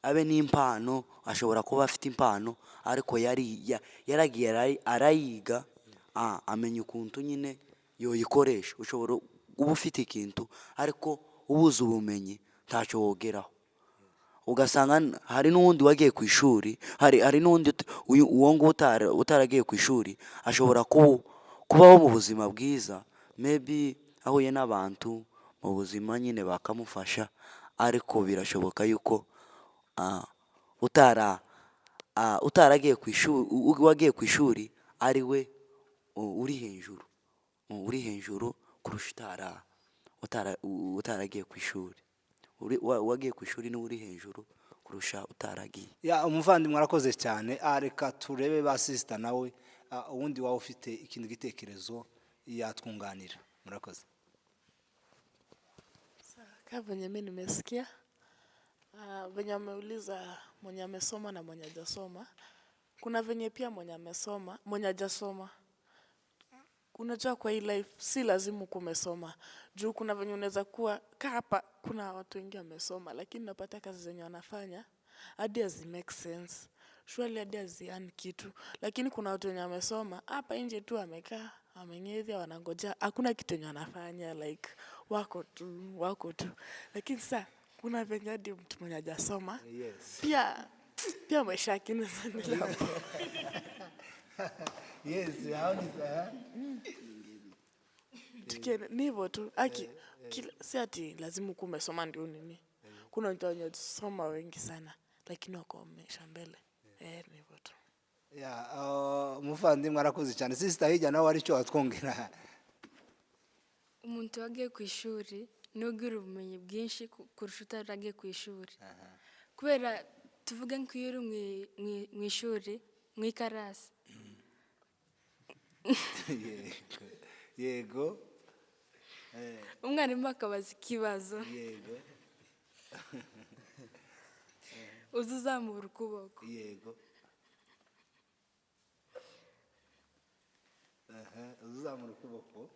[SPEAKER 2] Abe n'impano, ashobora kuba afite impano ariko yaragiye arayiga, amenya ukuntu nyine yoyikoresha. Ushobora uba ufite ikintu ariko ubuze ubumenyi ntacyo wogeraho. Ugasanga hari n'uwundi wagiye ku ishuri, hari n'uwundi uyu, uwo nguwo utaragiye ku ishuri ashobora kubaho mu buzima bwiza, maybe ahuye n'abantu mu buzima nyine bakamufasha, ariko birashoboka yuko utaragiye ku ishuri, wagiye ku ishuri ari we uri hejuru, uri hejuru kurusha utaragiye ku ishuri. Wagiye ku ishuri niwe uri hejuru kurusha utaragiye.
[SPEAKER 1] Yeah, umuvandimwe arakoze cyane. Reka turebe ba sister nawe, uwundi waba ufite ikindi gitekerezo yatwunganira. Murakoze.
[SPEAKER 3] Kama venye mi nimesikia, venye ameuliza mwenye amesoma na mwenye hajasoma, kuna venye pia mwenye amesoma, mwenye hajasoma. Unajua kwa hii life si lazima ukuwe umesoma. Juu kuna venye unaweza kuwa kaa hapa, kuna watu wengi wamesoma lakini unapata kazi zenye wanafanya hadi hazi make sense. Surely hadi hazi earn kitu. Lakini kuna watu wenye wamesoma hapa nje tu wamekaa, wamenyethia, wanangojea, hakuna kitu yenye wanafanya, like wako tu, wako tu. Lakini sa kuna venye hadi mtu mwenye hajasoma pia maisha yake inaweza endelea hapo.
[SPEAKER 1] Yes, hao ni
[SPEAKER 3] Tukienda ni hivyo tu. Aki, kila, si ati lazima ukuwe umesoma ndio nini. Kuna watu wenye wamesoma wengi sana lakini wako maisha mbele. Ni hivyo tu.
[SPEAKER 1] Yeah, umuvandimwe arakoze cyane. Sister hirya nawe hari icyo watwongera?
[SPEAKER 8] Umuntu wagiye ku ishuri niwe ugira ubumenyi bwinshi kurusha utaragiye ku ishuri, kubera tuvuge nk'iyo uri mu ishuri, mu ikarasi,
[SPEAKER 1] Yego.
[SPEAKER 8] Umwarimu akabaza ikibazo, uza uzamura ukuboko,
[SPEAKER 1] Aha, uzamura ukuboko,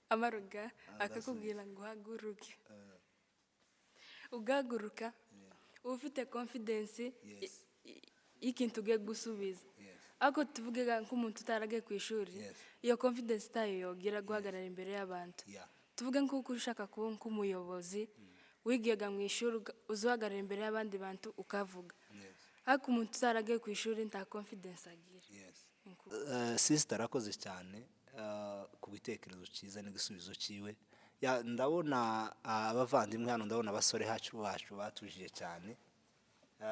[SPEAKER 8] amaruga akakubwira ngo uhaguruke, ugahaguruka, uba ufite confidence y'ikintu ugiye gusubiza. Ariko tuvuge nk'umuntu utaragiye ku ishuri, iyo confidence itayo yogira guhagarara imbere y'abantu. Tuvuge nk'uko ushaka kuba nk'umuyobozi, wigiga mu ishuri, uza uhagarara imbere y'abandi bantu ukavuga. Ariko umuntu utaragiye ku ishuri nta confidence agira.
[SPEAKER 1] Sister arakoze cyane ku gitekerezo cyiza n'igisubizo cyiwe. Ya, ndabona abavandimwe hano, ndabona abasore bacu batujije cyane.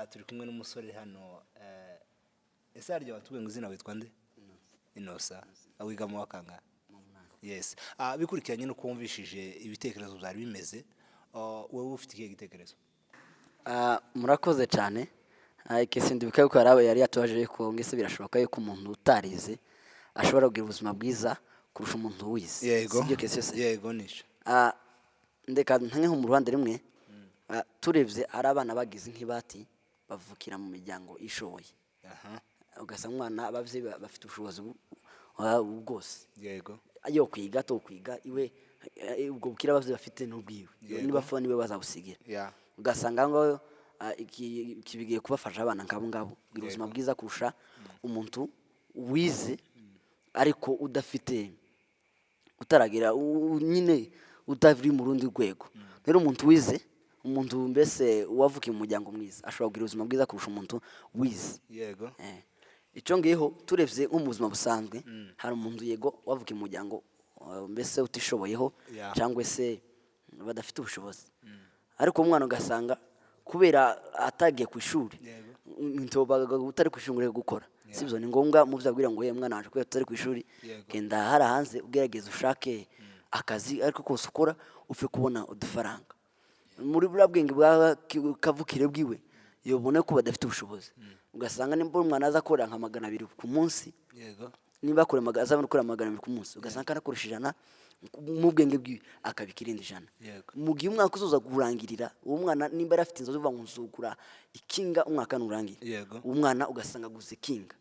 [SPEAKER 1] Turi kumwe n'umusore hano. Ese harya watubwiye ngo izina witwa nde? Inosa. Wiga mu wa kangahe? Yes. Bikurikiranye n'uko wumvishije ibitekerezo byari bimeze, wowe ufite ikihe gitekerezo?
[SPEAKER 4] Murakoze cyane. Ikesi ndibuka yuko yari yatubajije yuko ngese birashoboka yuko umuntu utarize ashobora kugira ubuzima bwiza kurusha umuntu wize.
[SPEAKER 1] Yego.
[SPEAKER 4] Sibyo kesi yose?
[SPEAKER 1] Yego, nisho.
[SPEAKER 4] Ndeka ntange nko mu ruhande rumwe. Turebye hari abana bagize nk'ibati bavukira mu miryango ishoboye, ugasanga umwana ababyeyi bafite ubushobozi bwose, yo kwiga to kwiga iwe, ubwo bukire ababyeyi bafite n'ubwiwe, niba apfa niwe bazabusigira. Ugasanga ngo iki bigiye kubafasha abana nk'abo ngabo kugira ubuzima bwiza kurusha umuntu wize ariko udafite, utaragira nyine utari mu rundi rwego. Rero umuntu wize, umuntu mbese wavukiye mu muryango mwiza, ashobora kugira ubuzima bwiza kurusha umuntu wize. Icyo ngiho turebye nko mu buzima busanzwe, hari umuntu yego wavukiye mu muryango mbese utishoboyeho cyangwa se badafite ubushobozi, ariko umwana ugasanga kubera atagiye ku ishuri, utari ku ishuri ngo ureke gukora, sibyo? Ni ngombwa mu byo abwira ngo: "Ye mwana waje, kubera tutari ku ishuri, genda hari hanze ugerageze ushake akazi, ariko kose ukora upfe kubona udufaranga." Muri buriya bwenge bwa kavukire bwiwe yobone ko badafite ubushobozi, ugasanga nimba umwana aza akorera nka 200 ku munsi, niba akora aza gukora 200 ku munsi, ugasanga anakoresha 100, mu bwenge bwiwe akabika irindi 100. Mu gihe umwaka uzoza kurangirira, uwo mwana nimba yari afite inzozi uvuga ngo nzugura ikinga umwaka nurangira, uwo mwana ugasanga aguze ikinga.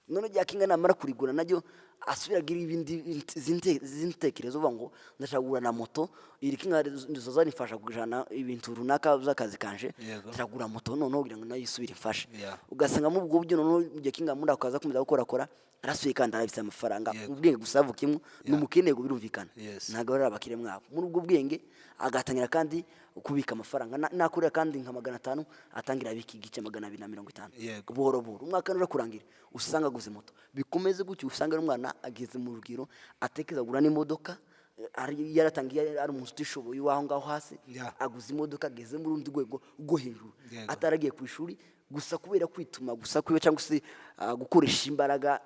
[SPEAKER 4] None rya kinga namara kurigura, naryo asubira agira ibindi izindi ntekerezo uvuga ngo ndashaka kugura na moto, iri kinga rizoza rifasha kujana ibintu runaka by'akazi kanje, ndashaka kugura moto noneho kugira ngo nayo isubire imfashe. Ugasanga muri ubwo buryo noneho iryo kinga muri ako kaza akomeza gukorakora, arasubiye kandi arabitse amafaranga. Ubwenge gusa yavukiyemo ni umukene, yego birumvikana, ntabwo ari abakire mwabo. Muri ubwo bwenge agatangira kandi kubika amafaranga. Nakorera kandi nka 500, atangira abika igice 250. Buhoro buhoro umwaka nura kurangira usanga aguze moto. Bikomeze gutyo, usanga ari umwana ageze mu rugero atekereza kugura n'imodoka, ari yaratangiye ari umuntu utishoboye w'aho ngaho hasi, aguze imodoka ageze mu rundi rwego rwo hejuru, ataragiye ku ishuri, gusa kubera kwituma gusa kwiwe cyangwa se gukoresha imbaraga,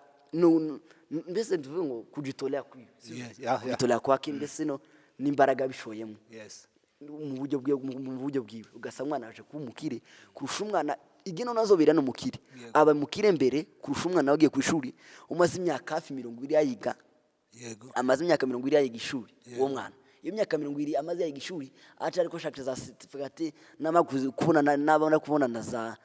[SPEAKER 4] mbese tuvuge ngo kujitolea kwiwe, sivyo? Kujitolea kwake, mbese no n'imbaraga bishoyemo mu buryo bwiwe, ugasanga umwana aje kuba umukire kurusha umwana igeno nazobera n'umukire, aba mukire mbere kurusha umwana wagiye ku ishuri umaze imyaka hafi 20 yayiga. Amaze imyaka 20 yayiga ishuri. Uwo mwana iyo myaka 20 amaze yayiga ishuri, aca ariko ashaka za certificate, nama kubona nabona kubona na za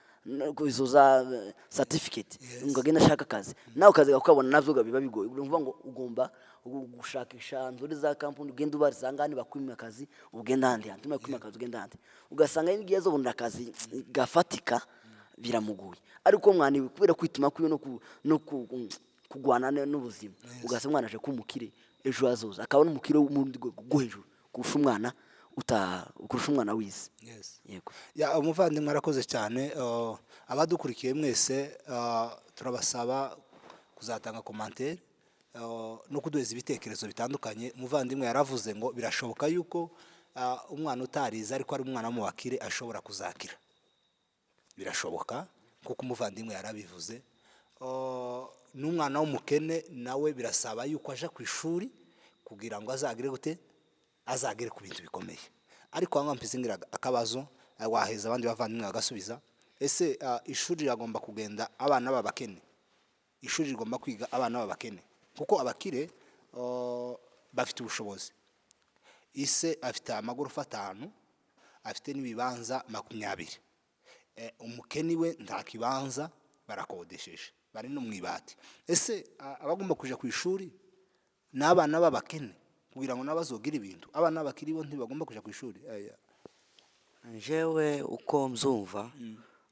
[SPEAKER 4] izo za certificate, ngo agende ashaka akazi, nawe akazi kakabona navyo biba bigoye. Urumva ngo ugomba gushakisha nzuri za kampuni, ugenda ubariza ngani bakwima akazi, ugenda ahandi hantu, bakwima akazi, ugenda ahandi, ugasanga n'igihe azobona akazi gafatika biramugoye. Ariko mwana iwe kubera kwituma kwiwe no kugwana n'ubuzima, ugasanga umwana aje kuba umukire ejo hazoza, akaba n'umukire wo mu rundi rwego rwo hejuru kurusha umwana uta kurusha umwana wize. Yego.
[SPEAKER 1] Ya, umuvandimwe arakoze cyane. Abadukurikiye mwese, turabasaba kuzatanga commentaire no kuduheza ibitekerezo bitandukanye. Umuvandimwe yaravuze ngo birashoboka yuko umwana utarize ariko ari umwana wo mu bakire ashobora kuzakira. Birashoboka kuko umuvandimwe yarabivuze. N'umwana w'umukene nawe birasaba yuko aja ku ishuri kugira ngo azagere gute, azagere ku bintu bikomeye. Ariko aho ngaho ngira akabazo, waheza abandi bavandimwe bagasubiza. Ese ishuri riragomba kugenda abana b'abakene? Ishuri rigomba kwiga abana b'abakene? Kuko abakire bafite ubushobozi, ise afite amagorofa 5, afite n'ibibanza 20. Umukene we nta kibanza, barakodesheje, bari no mu ibati. Ese abagomba kuja ku ishuri ni abana b'abakene kugira ngo nabo bazogire ibintu? Abana b'abakire bo ntibagomba kuja ku ishuri? Aya.
[SPEAKER 2] Njyewe uko mbyumva,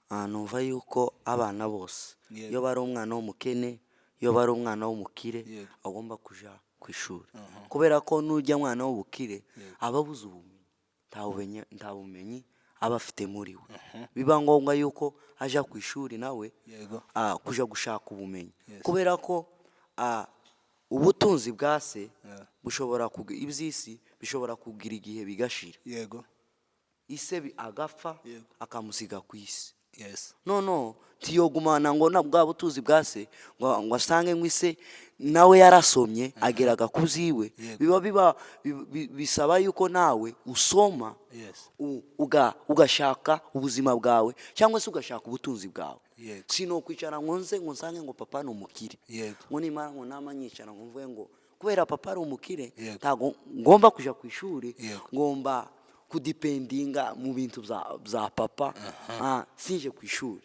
[SPEAKER 2] numva yuko abana bose, iyo bari umwana w'umukene, iyo bari umwana w'umukire, agomba kuja ku ishuri, kubera ko nujya mwana w'ubukire aba abuze ubumenyi, nta bumenyi aba afite muri we. Biba ngombwa yuko aja ku ishuri nawe, kuja gushaka ubumenyi, kubera ko ubutunzi bwa se bushobora iby'isi Bishobora kugira igihe bigashira. Ise agapfa, akamusiga ku isi. Noneho ntiyogumana ngo na bwa butunzi bwa se, ngo asange ngo ise nawe yarasomye, ageraga ku ziwe. Biba bisaba yuko nawe usoma, ugashaka ubuzima bwawe cyangwa se ugashaka ubutunzi bwawe. Sino kwicara ngo nze ngo nsange ngo papa ni umukire, ngo nimara ngo nama nyicara ngo mvuge ngo kubera papa ari umukire, ntabwo ngomba kuja ku ishuri, ngomba kudipendinga mu bintu bya papa, sinje ku ishuri.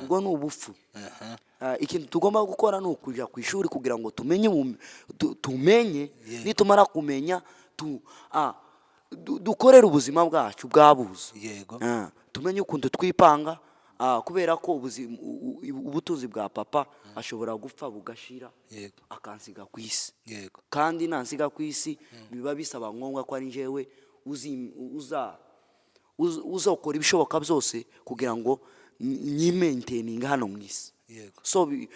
[SPEAKER 2] Ubwo ni ubupfu. Ikintu tugomba gukora ni ukuja ku ishuri kugira ngo tumenye, tumenye. Nitumara kumenya, dukorere ubuzima bwacu bwabuze. Tumenye ukuntu twipanga, kubera ko ubutunzi bwa papa ashobora gupfa bugashira, akansiga ku isi. Kandi nansiga ku isi, biba bisaba ngombwa ko ari njyewe uzakora ibishoboka byose kugira ngo nyimaintaininge hano mu isi. So ni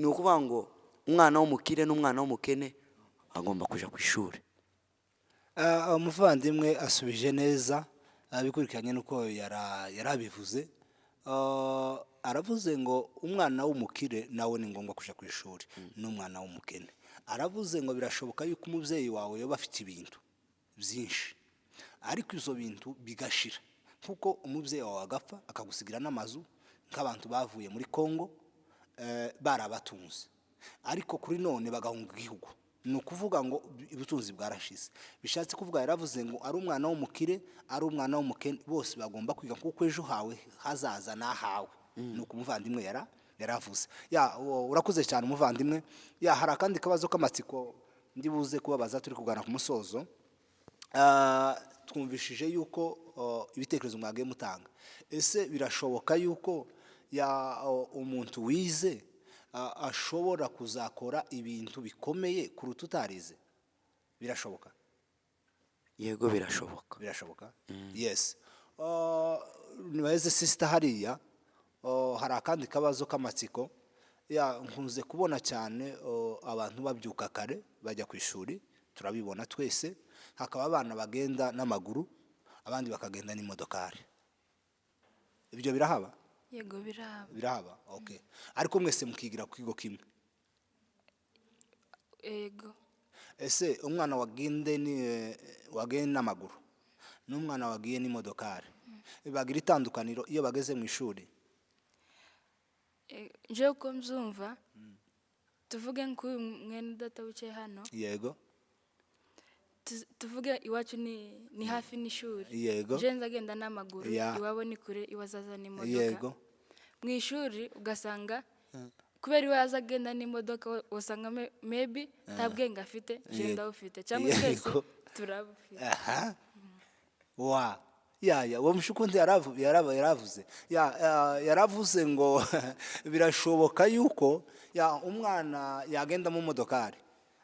[SPEAKER 2] ukuvuga ngo umwana w'umukire n'umwana w'umukene agomba kuja ku ishuri.
[SPEAKER 1] Umuvandimwe asubije neza, bikurikiranye n'uko yarabivuze. Aravuze ngo umwana w'umukire nawe ni ngombwa kuja ku ishuri, n'umwana w'umukene. Aravuze ngo birashoboka yuko umubyeyi wawe yoba afite ibintu byinshi, ariko izo bintu bigashira, kuko umubyeyi wawe agapfa akagusigira n'amazu, nk'abantu bavuye muri Kongo, barabatunze, ariko kuri none bagahunga igihugu. Ni ukuvuga ngo ubutunzi bwarashize. Bishatse kuvuga, yaravuze ngo ari umwana w'umukire, ari umwana w'umukene, bose bagomba kwiga, kuko ejo hawe hazaza n'ahawe. Ni uko umuvandimwe yaravuze. Ya, urakuze cyane, umuvandimwe. Ya, hari akandi kabazo k'amatsiko ndi buze kubabaza turi kugana ku musozo. Twumvishije yuko ibitekerezo mwagiye mutanga. Ese birashoboka yuko umuntu wize ashobora kuzakora ibintu bikomeye kuruta utarize? Birashoboka?
[SPEAKER 2] Yego, birashoboka.
[SPEAKER 1] Birashoboka, yes. Nibaheze sister hariya. Hari akandi kabazo k'amatsiko. Ya, nkunze kubona cyane abantu babyuka kare bajya ku ishuri, turabibona twese. Hakaba abana bagenda n'amaguru, abandi bakagenda n'imodokari. Ibyo birahaba?
[SPEAKER 8] Yego, birahaba.
[SPEAKER 1] Birahaba, okay. Ariko mwese mukigira ku kigo kimwe?
[SPEAKER 8] Yego.
[SPEAKER 1] Ese umwana wagende ni wagiye n'amaguru n'umwana wagiye n'imodokari bagira itandukaniro iyo bageze mu ishuri?
[SPEAKER 8] Njewe uko mbyumva, tuvuge nk'uyu mwene data wicaye hano, tuvuge iwacu ni hafi n'ishuri, nje nzagenda n'amaguru, iwabo ni kure, iwe azaza n'imodoka. Mu ishuri ugasanga kubera iwe aza agenda n'imodoka, usanga maybe nta bwenge afite, nje ndabufite, cyangwa twese turabufite.
[SPEAKER 1] Aha, wa ya uwo mushukundi yaravuze yaravuze ngo birashoboka yuko ya umwana yagenda mu modokari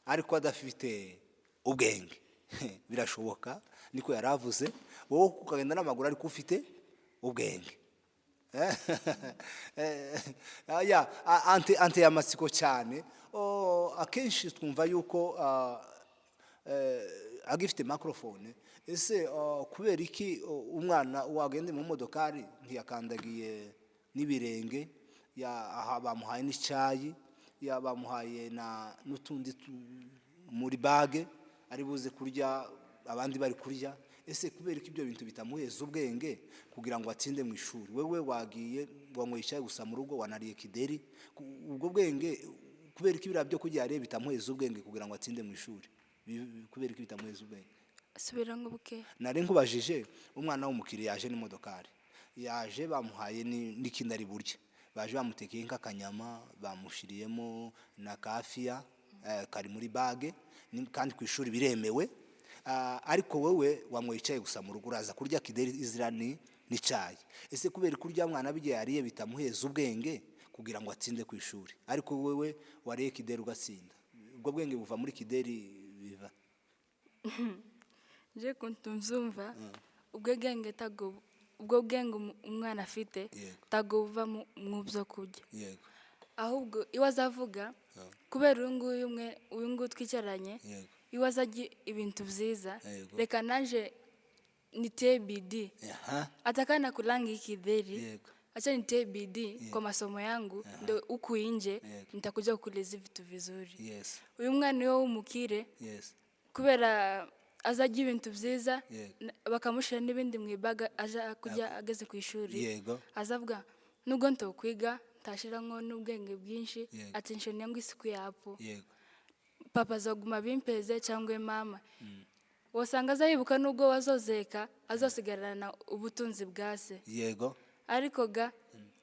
[SPEAKER 1] ariko adafite ubwenge. Birashoboka, niko yaravuze. Wowe ukagenda n'amaguru ariko ufite ubwenge. Ya, ante amatsiko cyane. Oh, akenshi twumva yuko agifite microphone. Ese kubera iki umwana wagende mu modokari ntiyakandagiye n'ibirenge, ya aha bamuhaye n'icyayi, ya bamuhaye na n'utundi muri bage ari buze kurya abandi bari kurya, ese kubera ko ibyo bintu bitamuheza ubwenge kugira ngo atsinde mu ishuri? Wewe wagiye wanyweye icyayi gusa mu rugo, wanariye kideri, ubwo bwenge kubera ko ibiriya byo kurya yariye bitamuheza ubwenge kugira ngo atsinde mu ishuri? Kubera ko bitamuheza ubwenge?
[SPEAKER 8] Subira ngo buke.
[SPEAKER 1] Nari nkubajije, umwana w'umukiriya yaje n'imodokari, yaje bamuhaye n'ikindi ari burye, baje bamutekeye nk'akanyama, bamushiriyemo na kafiya, kari muri bage, kandi ku ishuri biremewe. Ariko wowe wanyweye icyayi gusa mu rugo, uraza kurya kideri izira ni n'icyayi. Ese kubera ko urya mwana bigiye yariye bitamuheza ubwenge kugira ngo atsinde ku ishuri, ariko wowe wariye kideri ugatsinda? Ubwo bwenge buva muri kideri biva?
[SPEAKER 8] Nje kuntu mbyumva, ubwo bwenge tago, ubwo bwenge umwana afite tago buva mu byo kurya. Ahubwo iwe azavuga kubera uyu nguyu umwe, uyu nguyu twicaranye, iwe azajya ibintu byiza, reka nanje nitie bidii, hata kama nakulanga hii githeri, acha nitie bidii kwa masomo yangu, ndo huku nje nitakuja kukuleza vitu vizuri. Uyu mwana iyo w'umukire, kubera azajya ibintu byiza, bakamushyira n'ibindi mu ibaga aja kujya ageze ku ishuri, azavuga nubwo ntokwiga ntashiramo n'ubwenge bwinshi, attention yangu isiku yapo, papa azaguma bimpeze cyangwa mama. Wasanga azayibuka nubwo wazozeka azosigarana ubutunzi bwa se. Ariko ga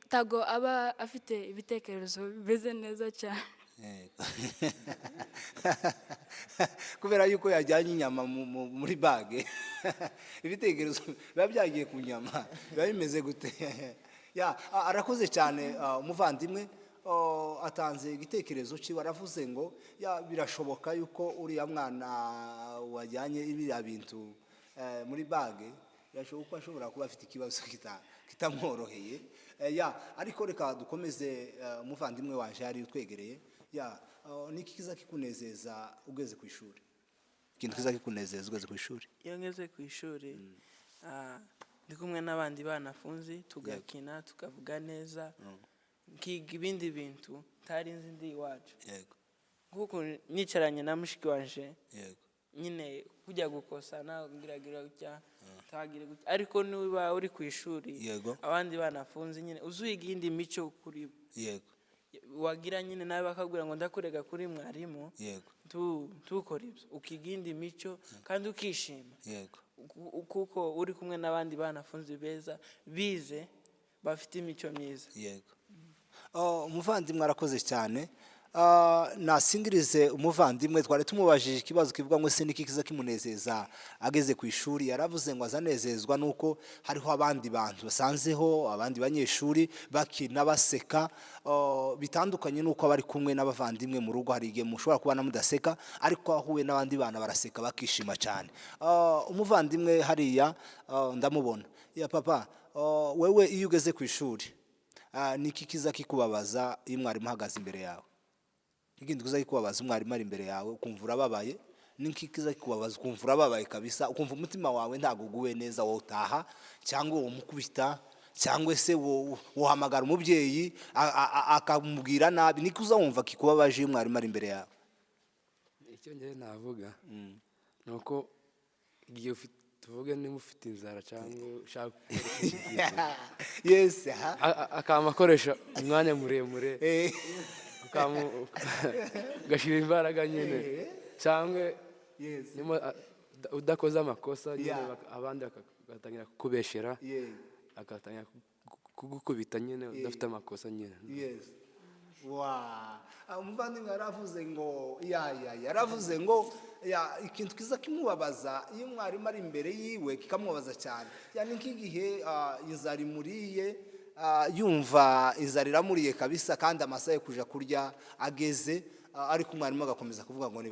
[SPEAKER 8] tago aba afite ibitekerezo bimeze neza cyane.
[SPEAKER 1] Kubera yuko yajyanye inyama muri bage, ibitekerezo biba byagiye ku nyama, biba bimeze gute? Ya, arakoze cyane umuvandimwe. Oh, atanze igitekerezo cyiwe, aravuze ngo ya birashoboka yuko uriya mwana wajyanye biriya bintu muri bage, birashoboka ko ashobora kuba afite ikibazo kitamworoheye. Ya, ariko reka dukomeze. Umuvandimwe waje yari utwegereye. Ya, oh, niki kiza kikunezeza ugeze ku ishuri? Ikintu kiza kikunezeza ugeze ku ishuri?
[SPEAKER 7] Iyo ngeze ku ishuri, ndi kumwe n'abandi banafunzi, tugakina, tukavuga neza, nkiga ibindi bintu ntari nzi ndi iwacu, nk'uko nicaranye na mushiki wanje, nyine kujya gukosa nagiragira gutya, ntagire gutya, ariko niba uri ku ishuri, abandi banafunze nyine uzuyiga iyindi mico kuri bo, wagira nyine nawe bakabwira ngo ndakurega kuri mwarimu, ntukore ibyo, ukiga iyindi mico kandi ukishima, kuko uri kumwe n'abandi banafunze beza bize bafite imico myiza.
[SPEAKER 1] Yego. Oh, umuvandimwe arakoze cyane. Nasingirize umuvandimwe twari tumubajije ikibazo kivuga ngo se niki kiza kimunezeza ageze ku ishuri. Yaravuze ngo azanezezwa nuko hariho abandi bantu basanzeho, abandi banyeshuri bakina baseka, bitandukanye nuko bari kumwe n'abavandimwe mu rugo. Hari igihe mushobora kubana mudaseka, ariko ahuye n'abandi bana baraseka bakishima cyane. Umuvandimwe hariya, ndamubona. Ya papa, wewe iyo ugeze ku ishuri, niki kiza kikubabaza iyo mwarimu ahagaze imbere yawe? Ikindi kiza kikubabaza umwarimu ari imbere yawe ukumva urababaye, niki kiza kikubabaza ukumva urababaye kabisa, ukumva umutima wawe ntabwo uguwe neza, wowe utaha cyangwa uwo mukubita cyangwa se wohamagara umubyeyi akamubwira nabi, niki uza wumva kikubabaje iyo umwarimu ari imbere yawe?
[SPEAKER 6] Icyo ngewe navuga ni uko igihe ufite, tuvuge niba ufite inzara cyangwa ushaka gukora ikintu cyiza, akama akoresha umwanya muremure, ugashyira imbaraga nyine, cyangwa niba udakoze amakosa nyine, abandi bagatangira kukubeshyera, agatangira kugukubita nyine udafite amakosa nyine.
[SPEAKER 1] Yes. Wa, umuvandimwe yaravuze ngo ya ya yaravuze ngo ya ikintu kiza kimubabaza iyo umwarimu ari imbere yiwe kikamubabaza cyane, yani nk'igihe inzara imuriye, yumva inzara iramuriye kabisa kandi amasaha yo kuja kurya ageze, ariko umwarimu agakomeza kuvuga ngo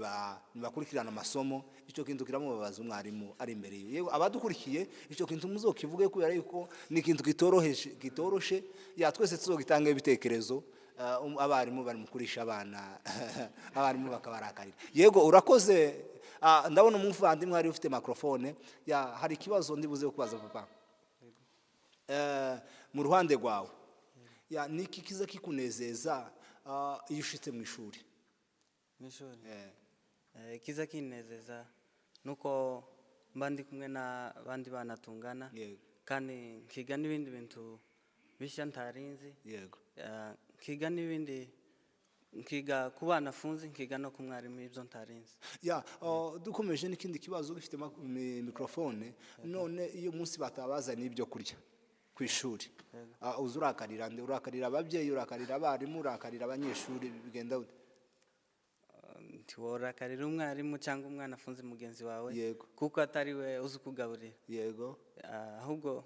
[SPEAKER 1] nibakurikirane amasomo. Icyo kintu kiramubabaza umwarimu ari imbere yiwe. Yego, abadukurikiye icyo kintu muzokivuge kubera yuko ni ikintu kitoroheje, kitoroshe. Ya, twese tuzogitanga ibitekerezo. Abarimu bari mu kurisha abana, abarimu bakabarakarira. Yego, urakoze. Ndabona umuvandimwe hari ufite microphone. Ya, hari ikibazo ndibuze kubaza papa. Mu ruhande rwawe, ya, niki kiza kikunezeza iyo ushitse mu ishuri?
[SPEAKER 5] Mu ishuri? Ikiza kinezeza nuko mba ndi kumwe n'abandi bana tungana, kandi nkiga n'ibindi bintu bishya ntarinzi. Nkiga n'ibindi, nkiga ku bana funzi, nkiga no ku mwarimu ibyo ntarinzi.
[SPEAKER 1] Ya, dukomeje n'ikindi kibazo ufite microphone. None iyo munsi batabazaniye ibyo kurya ku ishuri, uza urakarira nde? Urakarira ababyeyi, urakarira abarimu, urakarira abanyeshuri, bigenda gute?
[SPEAKER 5] Ntiworakarira umwarimu cyangwa umwana afunze mugenzi wawe, kuko atari we uzi ukugaburira. Ahubwo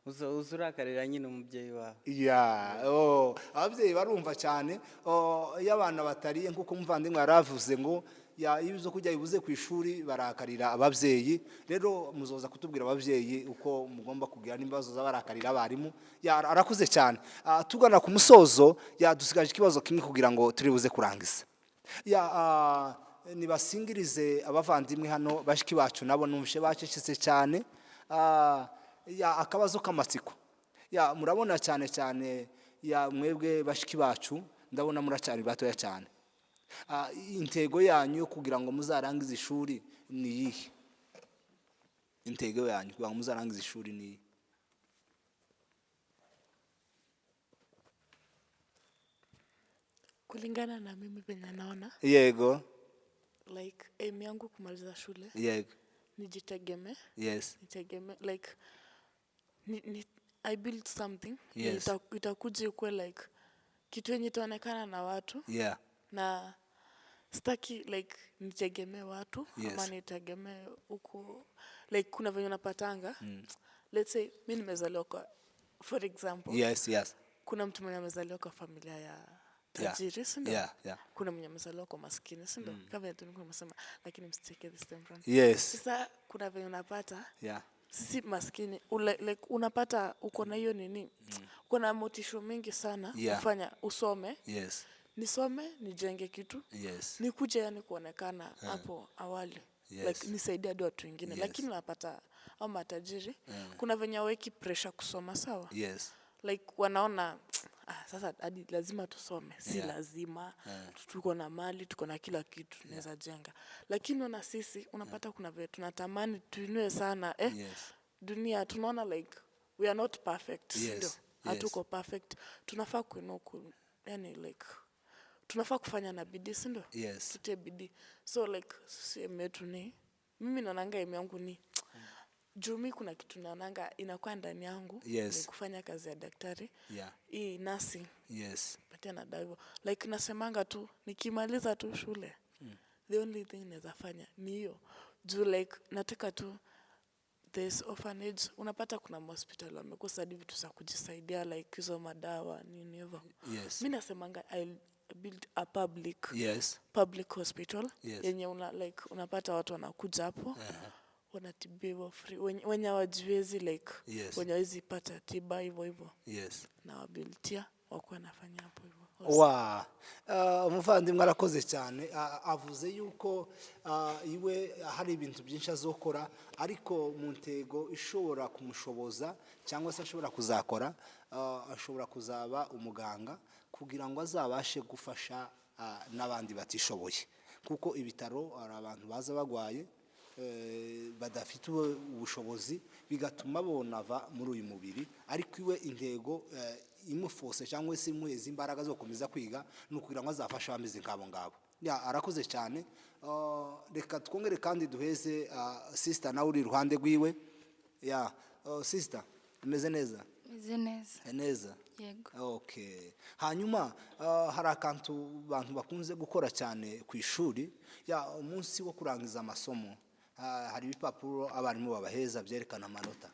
[SPEAKER 5] uza urakarira nyine umubyeyi wawe.
[SPEAKER 1] Ya, oh, ababyeyi barumva cyane. Oh, iyo abana batariye, nk'uko umuvandimwe yaravuze ngo Ya, iyo ibyo kurya bibuze ku ishuri barakarira ababyeyi. Rero muzoza kutubwira ababyeyi uko mugomba kugira nimba bazoza barakarira abarimu. Ya, arakuze cyane. Tugana ku musozo, ya, dusigaje ikibazo kimwe kugira ngo turi buze kurangiza. Ya, nibasingirize abavandimwe hano, bashiki bacu nabo numvishe bacecetse cyane. Ya, akabazo k'amatsiko. Ya, murabona cyane cyane, ya, mwebwe bashiki bacu ndabona muracyari batoya cyane. Intego yanyu yo kugira ngo muzarangize ishuri ni iyihe? Intego yanyu kugira ngo muzarangize ishuri ni iyihe?
[SPEAKER 3] Kulingana na mimi venye naona, like aim yangu kumaliza shule, nijitegemee, nitegemee, like I build something itakuja ikuwe like kitu yenye itaonekana na watu, na sitaki like nitegemee watu ama nitegemee huku. Like kuna venye unapatanga, let's say mi nimezaliwa kwa, for example, kuna mtu mwenye amezaliwa kwa familia ya tajiri, si ndio?
[SPEAKER 1] Yeah.
[SPEAKER 3] Kuna mwenye amezaliwa kwa maskini, si ndio? Kama vile tulikuwa tumesema, lakini msicheke this time round. Sasa kuna venye unapata sisi maskini like unapata uko na hiyo nini, uko na motisho mingi sana kufanya usome, nisome nijenge kitu, nikuje yani kuonekana hapo awali, like nisaidie hadi watu wengine. Lakini unapata au matajiri kuna venye hawaweki pressure kusoma, sawa? Like wanaona, sasa hadi lazima tusome, si lazima, tuko na mali, tuko na kila kitu, tunaweza jenga. Lakini ona sisi unapata kuna vile tunatamani tuinue sana, dunia tunaona like we are not perfect, si ndio? Hatuko perfect, tunafaa kuinua yani like tunafaa kufanya na bidii, si ndio? Tutie bidii. So like sisi aim yetu ni, mimi naonanga aim yangu ni juu mi kuna kitu naonanga inakuwa ndani yangu, ni kufanya kazi ya daktari, hii nursing, patia na dawa hivyo. Like nasemanga tu nikimaliza tu shule, the only thing naweza fanya ni hiyo, juu like nataka tu this orphanage, unapata kuna hospital wamekosa hadi vitu za kujisaidia, like hizo madawa nini hivyo. Mi nasemanga I'll build a public public hospital yenye una, like unapata watu wanakuja hapo, wanatibiwa free, wenye hawajiwezi, like wenye hawezi pata tiba hivyo hivyo, na wabuiltia wakuwa wanafanya hapo hivyo.
[SPEAKER 1] Wa umuvandimwe arakoze cyane. Avuze yuko iwe hari ibintu byinshi azokora, ariko mu ntego ishobora kumushoboza cyangwa se ashobora kuzakora, ashobora kuzaba umuganga kugira ngo azabashe gufasha n'abandi batishoboye, kuko ibitaro hari abantu baza bagwaye, badafite ubushobozi, bigatuma bonava muri uyu mubiri. Ariko iwe intego imufose cyangwa se imuheza imbaraga zo gukomeza kwiga ni ukugira ngo azafashe abameze nk'abo ngabo. Ya, arakoze cyane. Reka twongere kandi duheze sister nawe uri iruhande rwiwe. Ya, sister, umeze neza?
[SPEAKER 8] Meze neza.
[SPEAKER 1] Neza?
[SPEAKER 8] Yego.
[SPEAKER 1] Okay. Hanyuma hari akantu abantu bakunze gukora cyane ku ishuri. Ya, umunsi wo kurangiza amasomo, hari ibipapuro abarimu babaheza byerekana amanota.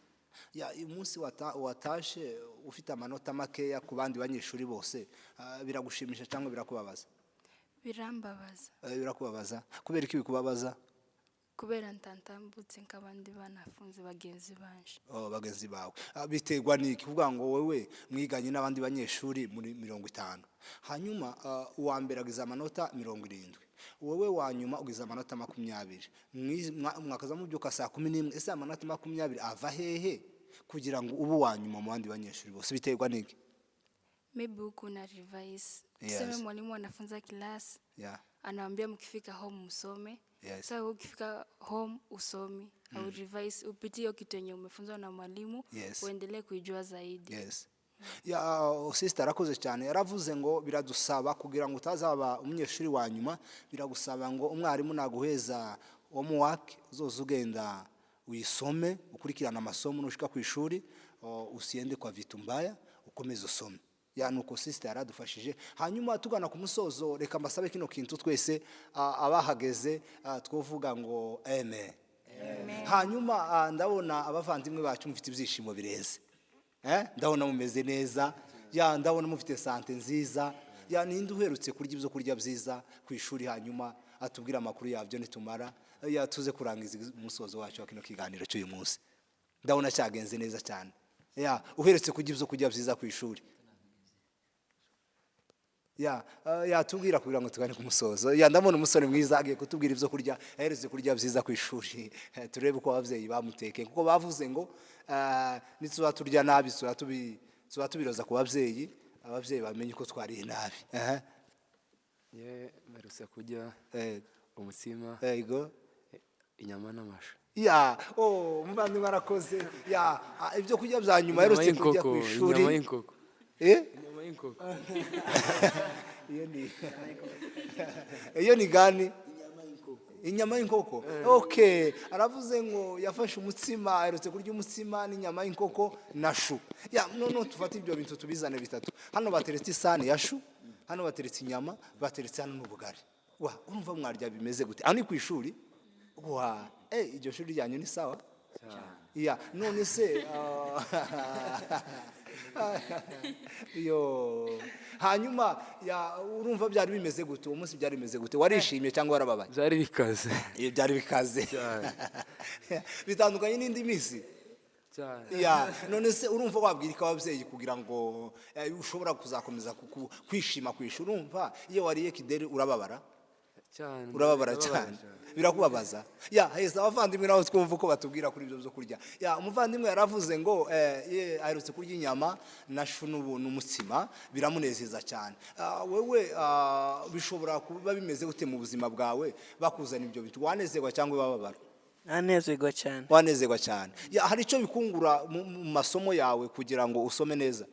[SPEAKER 1] Ya, umunsi watashe ufite amanota makeya ku bandi banyeshuri bose, biragushimisha cyangwa birakubabaza?
[SPEAKER 8] Birambabaza.
[SPEAKER 1] Birakubabaza. Kubera iki bikubabaza?
[SPEAKER 8] Kubera ntatambutse nk'abandi banafunze bagenzi banje.
[SPEAKER 1] Oh, bagenzi bawe. Biterwa n'iki? Kuvuga ngo wewe mwiganye n'abandi banyeshuri muri 50, hanyuma uwa mbere agize amanota 70, wowe wa nyuma ugize amanota 20, mwakaza mubyuka saa 11. Ese amanota 20 ava hehe kugira ngo ube uwa nyuma mu bandi banyeshuri bose? Biterwa n'iki?
[SPEAKER 8] Maybe huku una revise. Tuseme mwalimu anafunza class, anawaambia mkifika home msome. Sasa ukifika home usomi, au revise, upitie hiyo kitu yenye umefunzwa na mwalimu, uendelee kuijua zaidi.
[SPEAKER 1] Ya, sister arakoze cyane. Yaravuze ngo biradusaba kugira ngo utazaba umunyeshuri wa nyuma, biragusaba ngo umwarimu naguheza homework uzoza ugenda uyisome, ukurikirana amasomo nushika ku ishuri, usiende kwa vitu mbaya, ukomeze usome. Ya, nuko sister yaradufashije. Hanyuma tugana ku musozo, reka mbasabe kino kintu twese, abahageze, twovuga ngo amen. Hanyuma ndabona abavandimwe bacu mufite ibyishimo bireze. Ndabona mumeze neza. Ya, ndabona mufite santé nziza. Ya, ninde uherutse kurya ibyo kurya byiza ku ishuri hanyuma Atubwire amakuru yabyo, nitumara ya tuze kurangiza umusozo wacu wa kino kiganiro cy'uyu munsi. Ndabona cyagenze neza cyane. Ya, uheretse kurya ibyo kurya byiza ku ishuri, ya yatubwira kugira ngo tugane ku musozo. Ya, ndabona umusore mwiza agiye kutubwira ibyo kurya aheretse kurya byiza ku ishuri. Turebe uko ababyeyi bamutekeye, kuko bavuze ngo nituba turya nabi tuba tubiroza ku babyeyi, ababyeyi bamenye uko twariye nabi. Aha.
[SPEAKER 6] Ye, mperutse kurya umutsima, inyama n'amashu.
[SPEAKER 1] Ya, oh, umuvandimwe arakoze. Ya, ibyo kurya bya nyuma aherutse kurya ku ishuri.
[SPEAKER 6] Inyama y'inkoko.
[SPEAKER 1] Eh?
[SPEAKER 6] Inyama y'inkoko.
[SPEAKER 1] Iyo ni gani? Inyama y'inkoko. Okay, aravuze ngo yafashe umutsima, aherutse kurya umutsima n'inyama y'inkoko na chou. Ya, none tufate ibyo bintu tubizane bitatu. Hano bateretse isahani ya chou, hano bateretse inyama, bateretse hano n'ubugari. Wa, urumva mwarya bimeze gute? Aho ni ku ishuri. Wa, iryo shuri ryanyu ni sawa. Ya, none se yo hanyuma ya, urumva byari bimeze gute uwo munsi? Byari bimeze gute? Warishimye cyangwa warababaye?
[SPEAKER 6] Byari bikaze.
[SPEAKER 1] Iyo byari bikaze.
[SPEAKER 6] Cyane.
[SPEAKER 1] Bitandukanye n'indi minsi.
[SPEAKER 6] Cyane.
[SPEAKER 1] Ya, none se urumva wabwira ko ababyeyi kugira ngo ushobora kuzakomeza kwishima ku ishuri? Urumva iyo wariye kideri urababara?
[SPEAKER 6] Cyane.
[SPEAKER 1] Urababara
[SPEAKER 6] Ndababara.
[SPEAKER 1] cyane. Birakubabaza. Ya, heza abavandimwe nabo twumva uko batubwira kuri ibyo byo kurya. Ya, umuvandimwe yaravuze ngo ye aherutse kurya inyama na chou n'umutsima, biramunezeza cyane. Wewe bishobora kuba bimeze gute mu buzima bwawe bakuzana ibyo bintu? Wanezerwa cyangwa ubababara?
[SPEAKER 7] Nanezerwa cyane.
[SPEAKER 1] Wanezerwa cyane. Ya, hari icyo bikungura mu masomo yawe kugira ngo usome neza?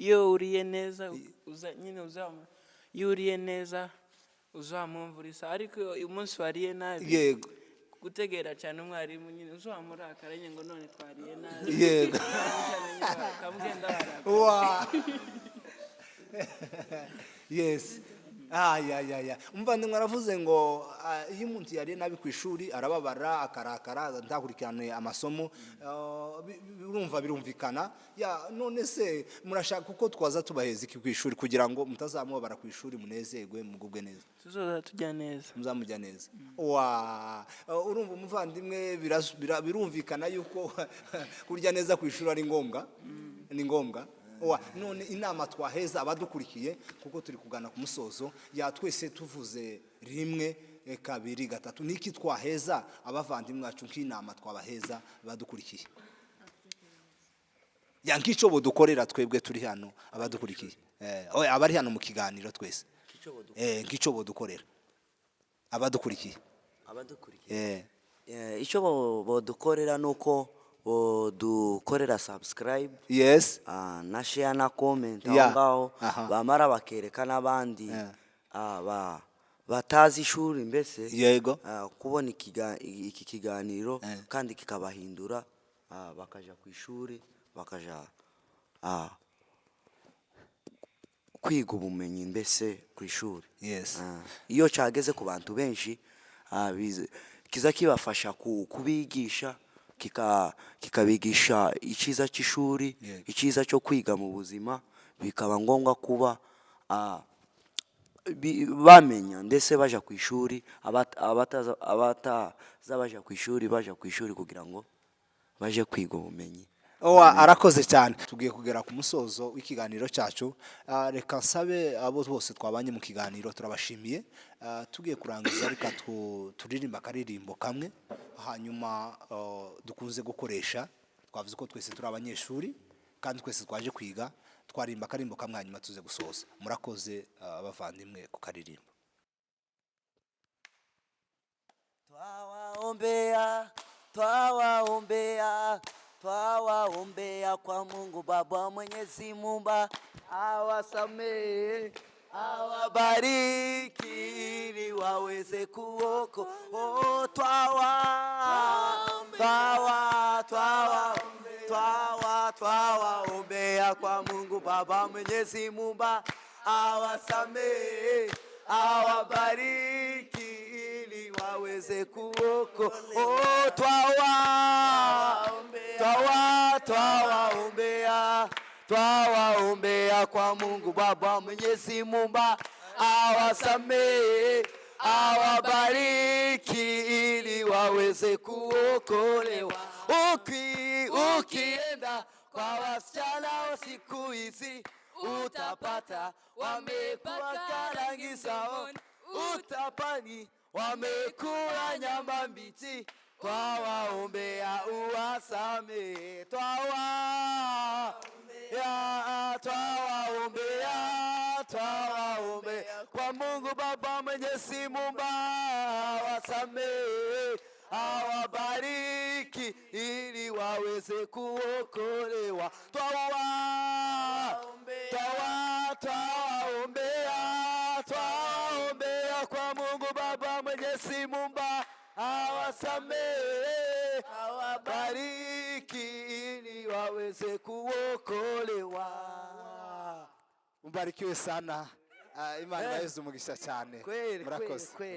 [SPEAKER 7] Iyo uriye neza uza nyine uzamu, iyo uriye neza uzamwumvurisa, ariko uyu munsi wariye nabi, gutegera cyane umwarimu nyine uzamurakara nyine ngo none twariye nabi. Ukamugenda warakara.
[SPEAKER 1] Wa, yes, ya ya ya, umuvandimwe aravuze ngo iyo umuntu yariye nabi ku ishuri arababara, akarakara, ntakurikirane amasomo. Urumva birumvikana. Ya, none se murashaka kuko twaza tubaheza iki ku ishuri kugira ngo mutazamubabara ku ishuri, munezerwe, mugubwe neza?
[SPEAKER 7] Tuzoza tujya neza.
[SPEAKER 1] Muzamujya neza. Wa, urumva umuvandimwe birumvikana yuko kurya neza ku ishuri ari ngombwa, ni ngombwa. Wa, none inama twaheza abadukurikiye, kuko turi kugana ku musozo, ya, twese tuvuze rimwe, kabiri, gatatu, niki twaheza abavandimwe bacu nk'inama twabaheza abadukurikiye? Ya, nk'icyo budukorera twebwe turi hano abadukurikiye, oya, abari hano mu kiganiro twese, nk'icyo budukorera abadukurikiye.
[SPEAKER 2] Abadukurikiye. Icyo bodukorera ni uko bodukorera subscribe, na share na comment aho ngaho. Bamara bakereka n'abandi batazi ishuri mbese, kubona iki kiganiro, kandi kikabahindura, bakaja ku ishuri, bakaja kwiga ubumenyi mbese ku ishuri. Iyo cyageze ku bantu benshi, kiza kibafasha kubigisha, kikabigisha icyiza cy'ishuri, icyiza cyo kwiga mu buzima, bikaba ngombwa kuba bamenya ndetse baja ku ishuri, abataza baja ku ishuri, baja ku ishuri kugira ngo baje kwiga ubumenyi.
[SPEAKER 1] Owa, arakoze cyane. Tugiye kugera ku musozo w'ikiganiro cyacu. Reka nsabe abo bose twabanye mu kiganiro, turabashimiye. Tugiye kurangiza, reka turirimba akaririmbo kamwe hanyuma dukunze gukoresha. Twavuze ko twese turi abanyeshuri kandi twese twaje kwiga. Twarimba akarimbo kamwe hanyuma tuze gusoza. Murakoze, abavandimwe, ku karirimbo.
[SPEAKER 2] Twawaombea, twawaombea, twawaombea kwa Mungu Baba Mwenyezi Muumba, awasamehe, awabariki ili waweze kuoko. Oh, twawa twawa twawa twawa twawaombea kwa Mungu Baba Mwenyezi Muumba, awasamehe, awabariki ili waweze kuoko. Oh, twawa twawa twawaombea, twawaombea kwa Mungu Baba Mwenyezi Muumba, awasamehe, awabariki ili waweze kuokolewa. Ukienda kwa wasichana wa siku hizi utapata wamekuwa karangi zao, utapani wamekula nyama mbichi, twawaombea uwasamehe, twawaombea, twawaombea kwa Mungu Baba Mwenyezi Muumba, awasamehe, awabariki ili waweze kuokolewa. Twawaombea, twawaombea kwa Mungu Baba Mwenyezi Muumba, awasamehe, awabariki ili waweze kuokolewa.
[SPEAKER 1] Mbarikiwe sana. Ah, Imana ibahe umugisha cyane.
[SPEAKER 2] Kweli,
[SPEAKER 1] Murakoze.
[SPEAKER 2] Kweli, kweli.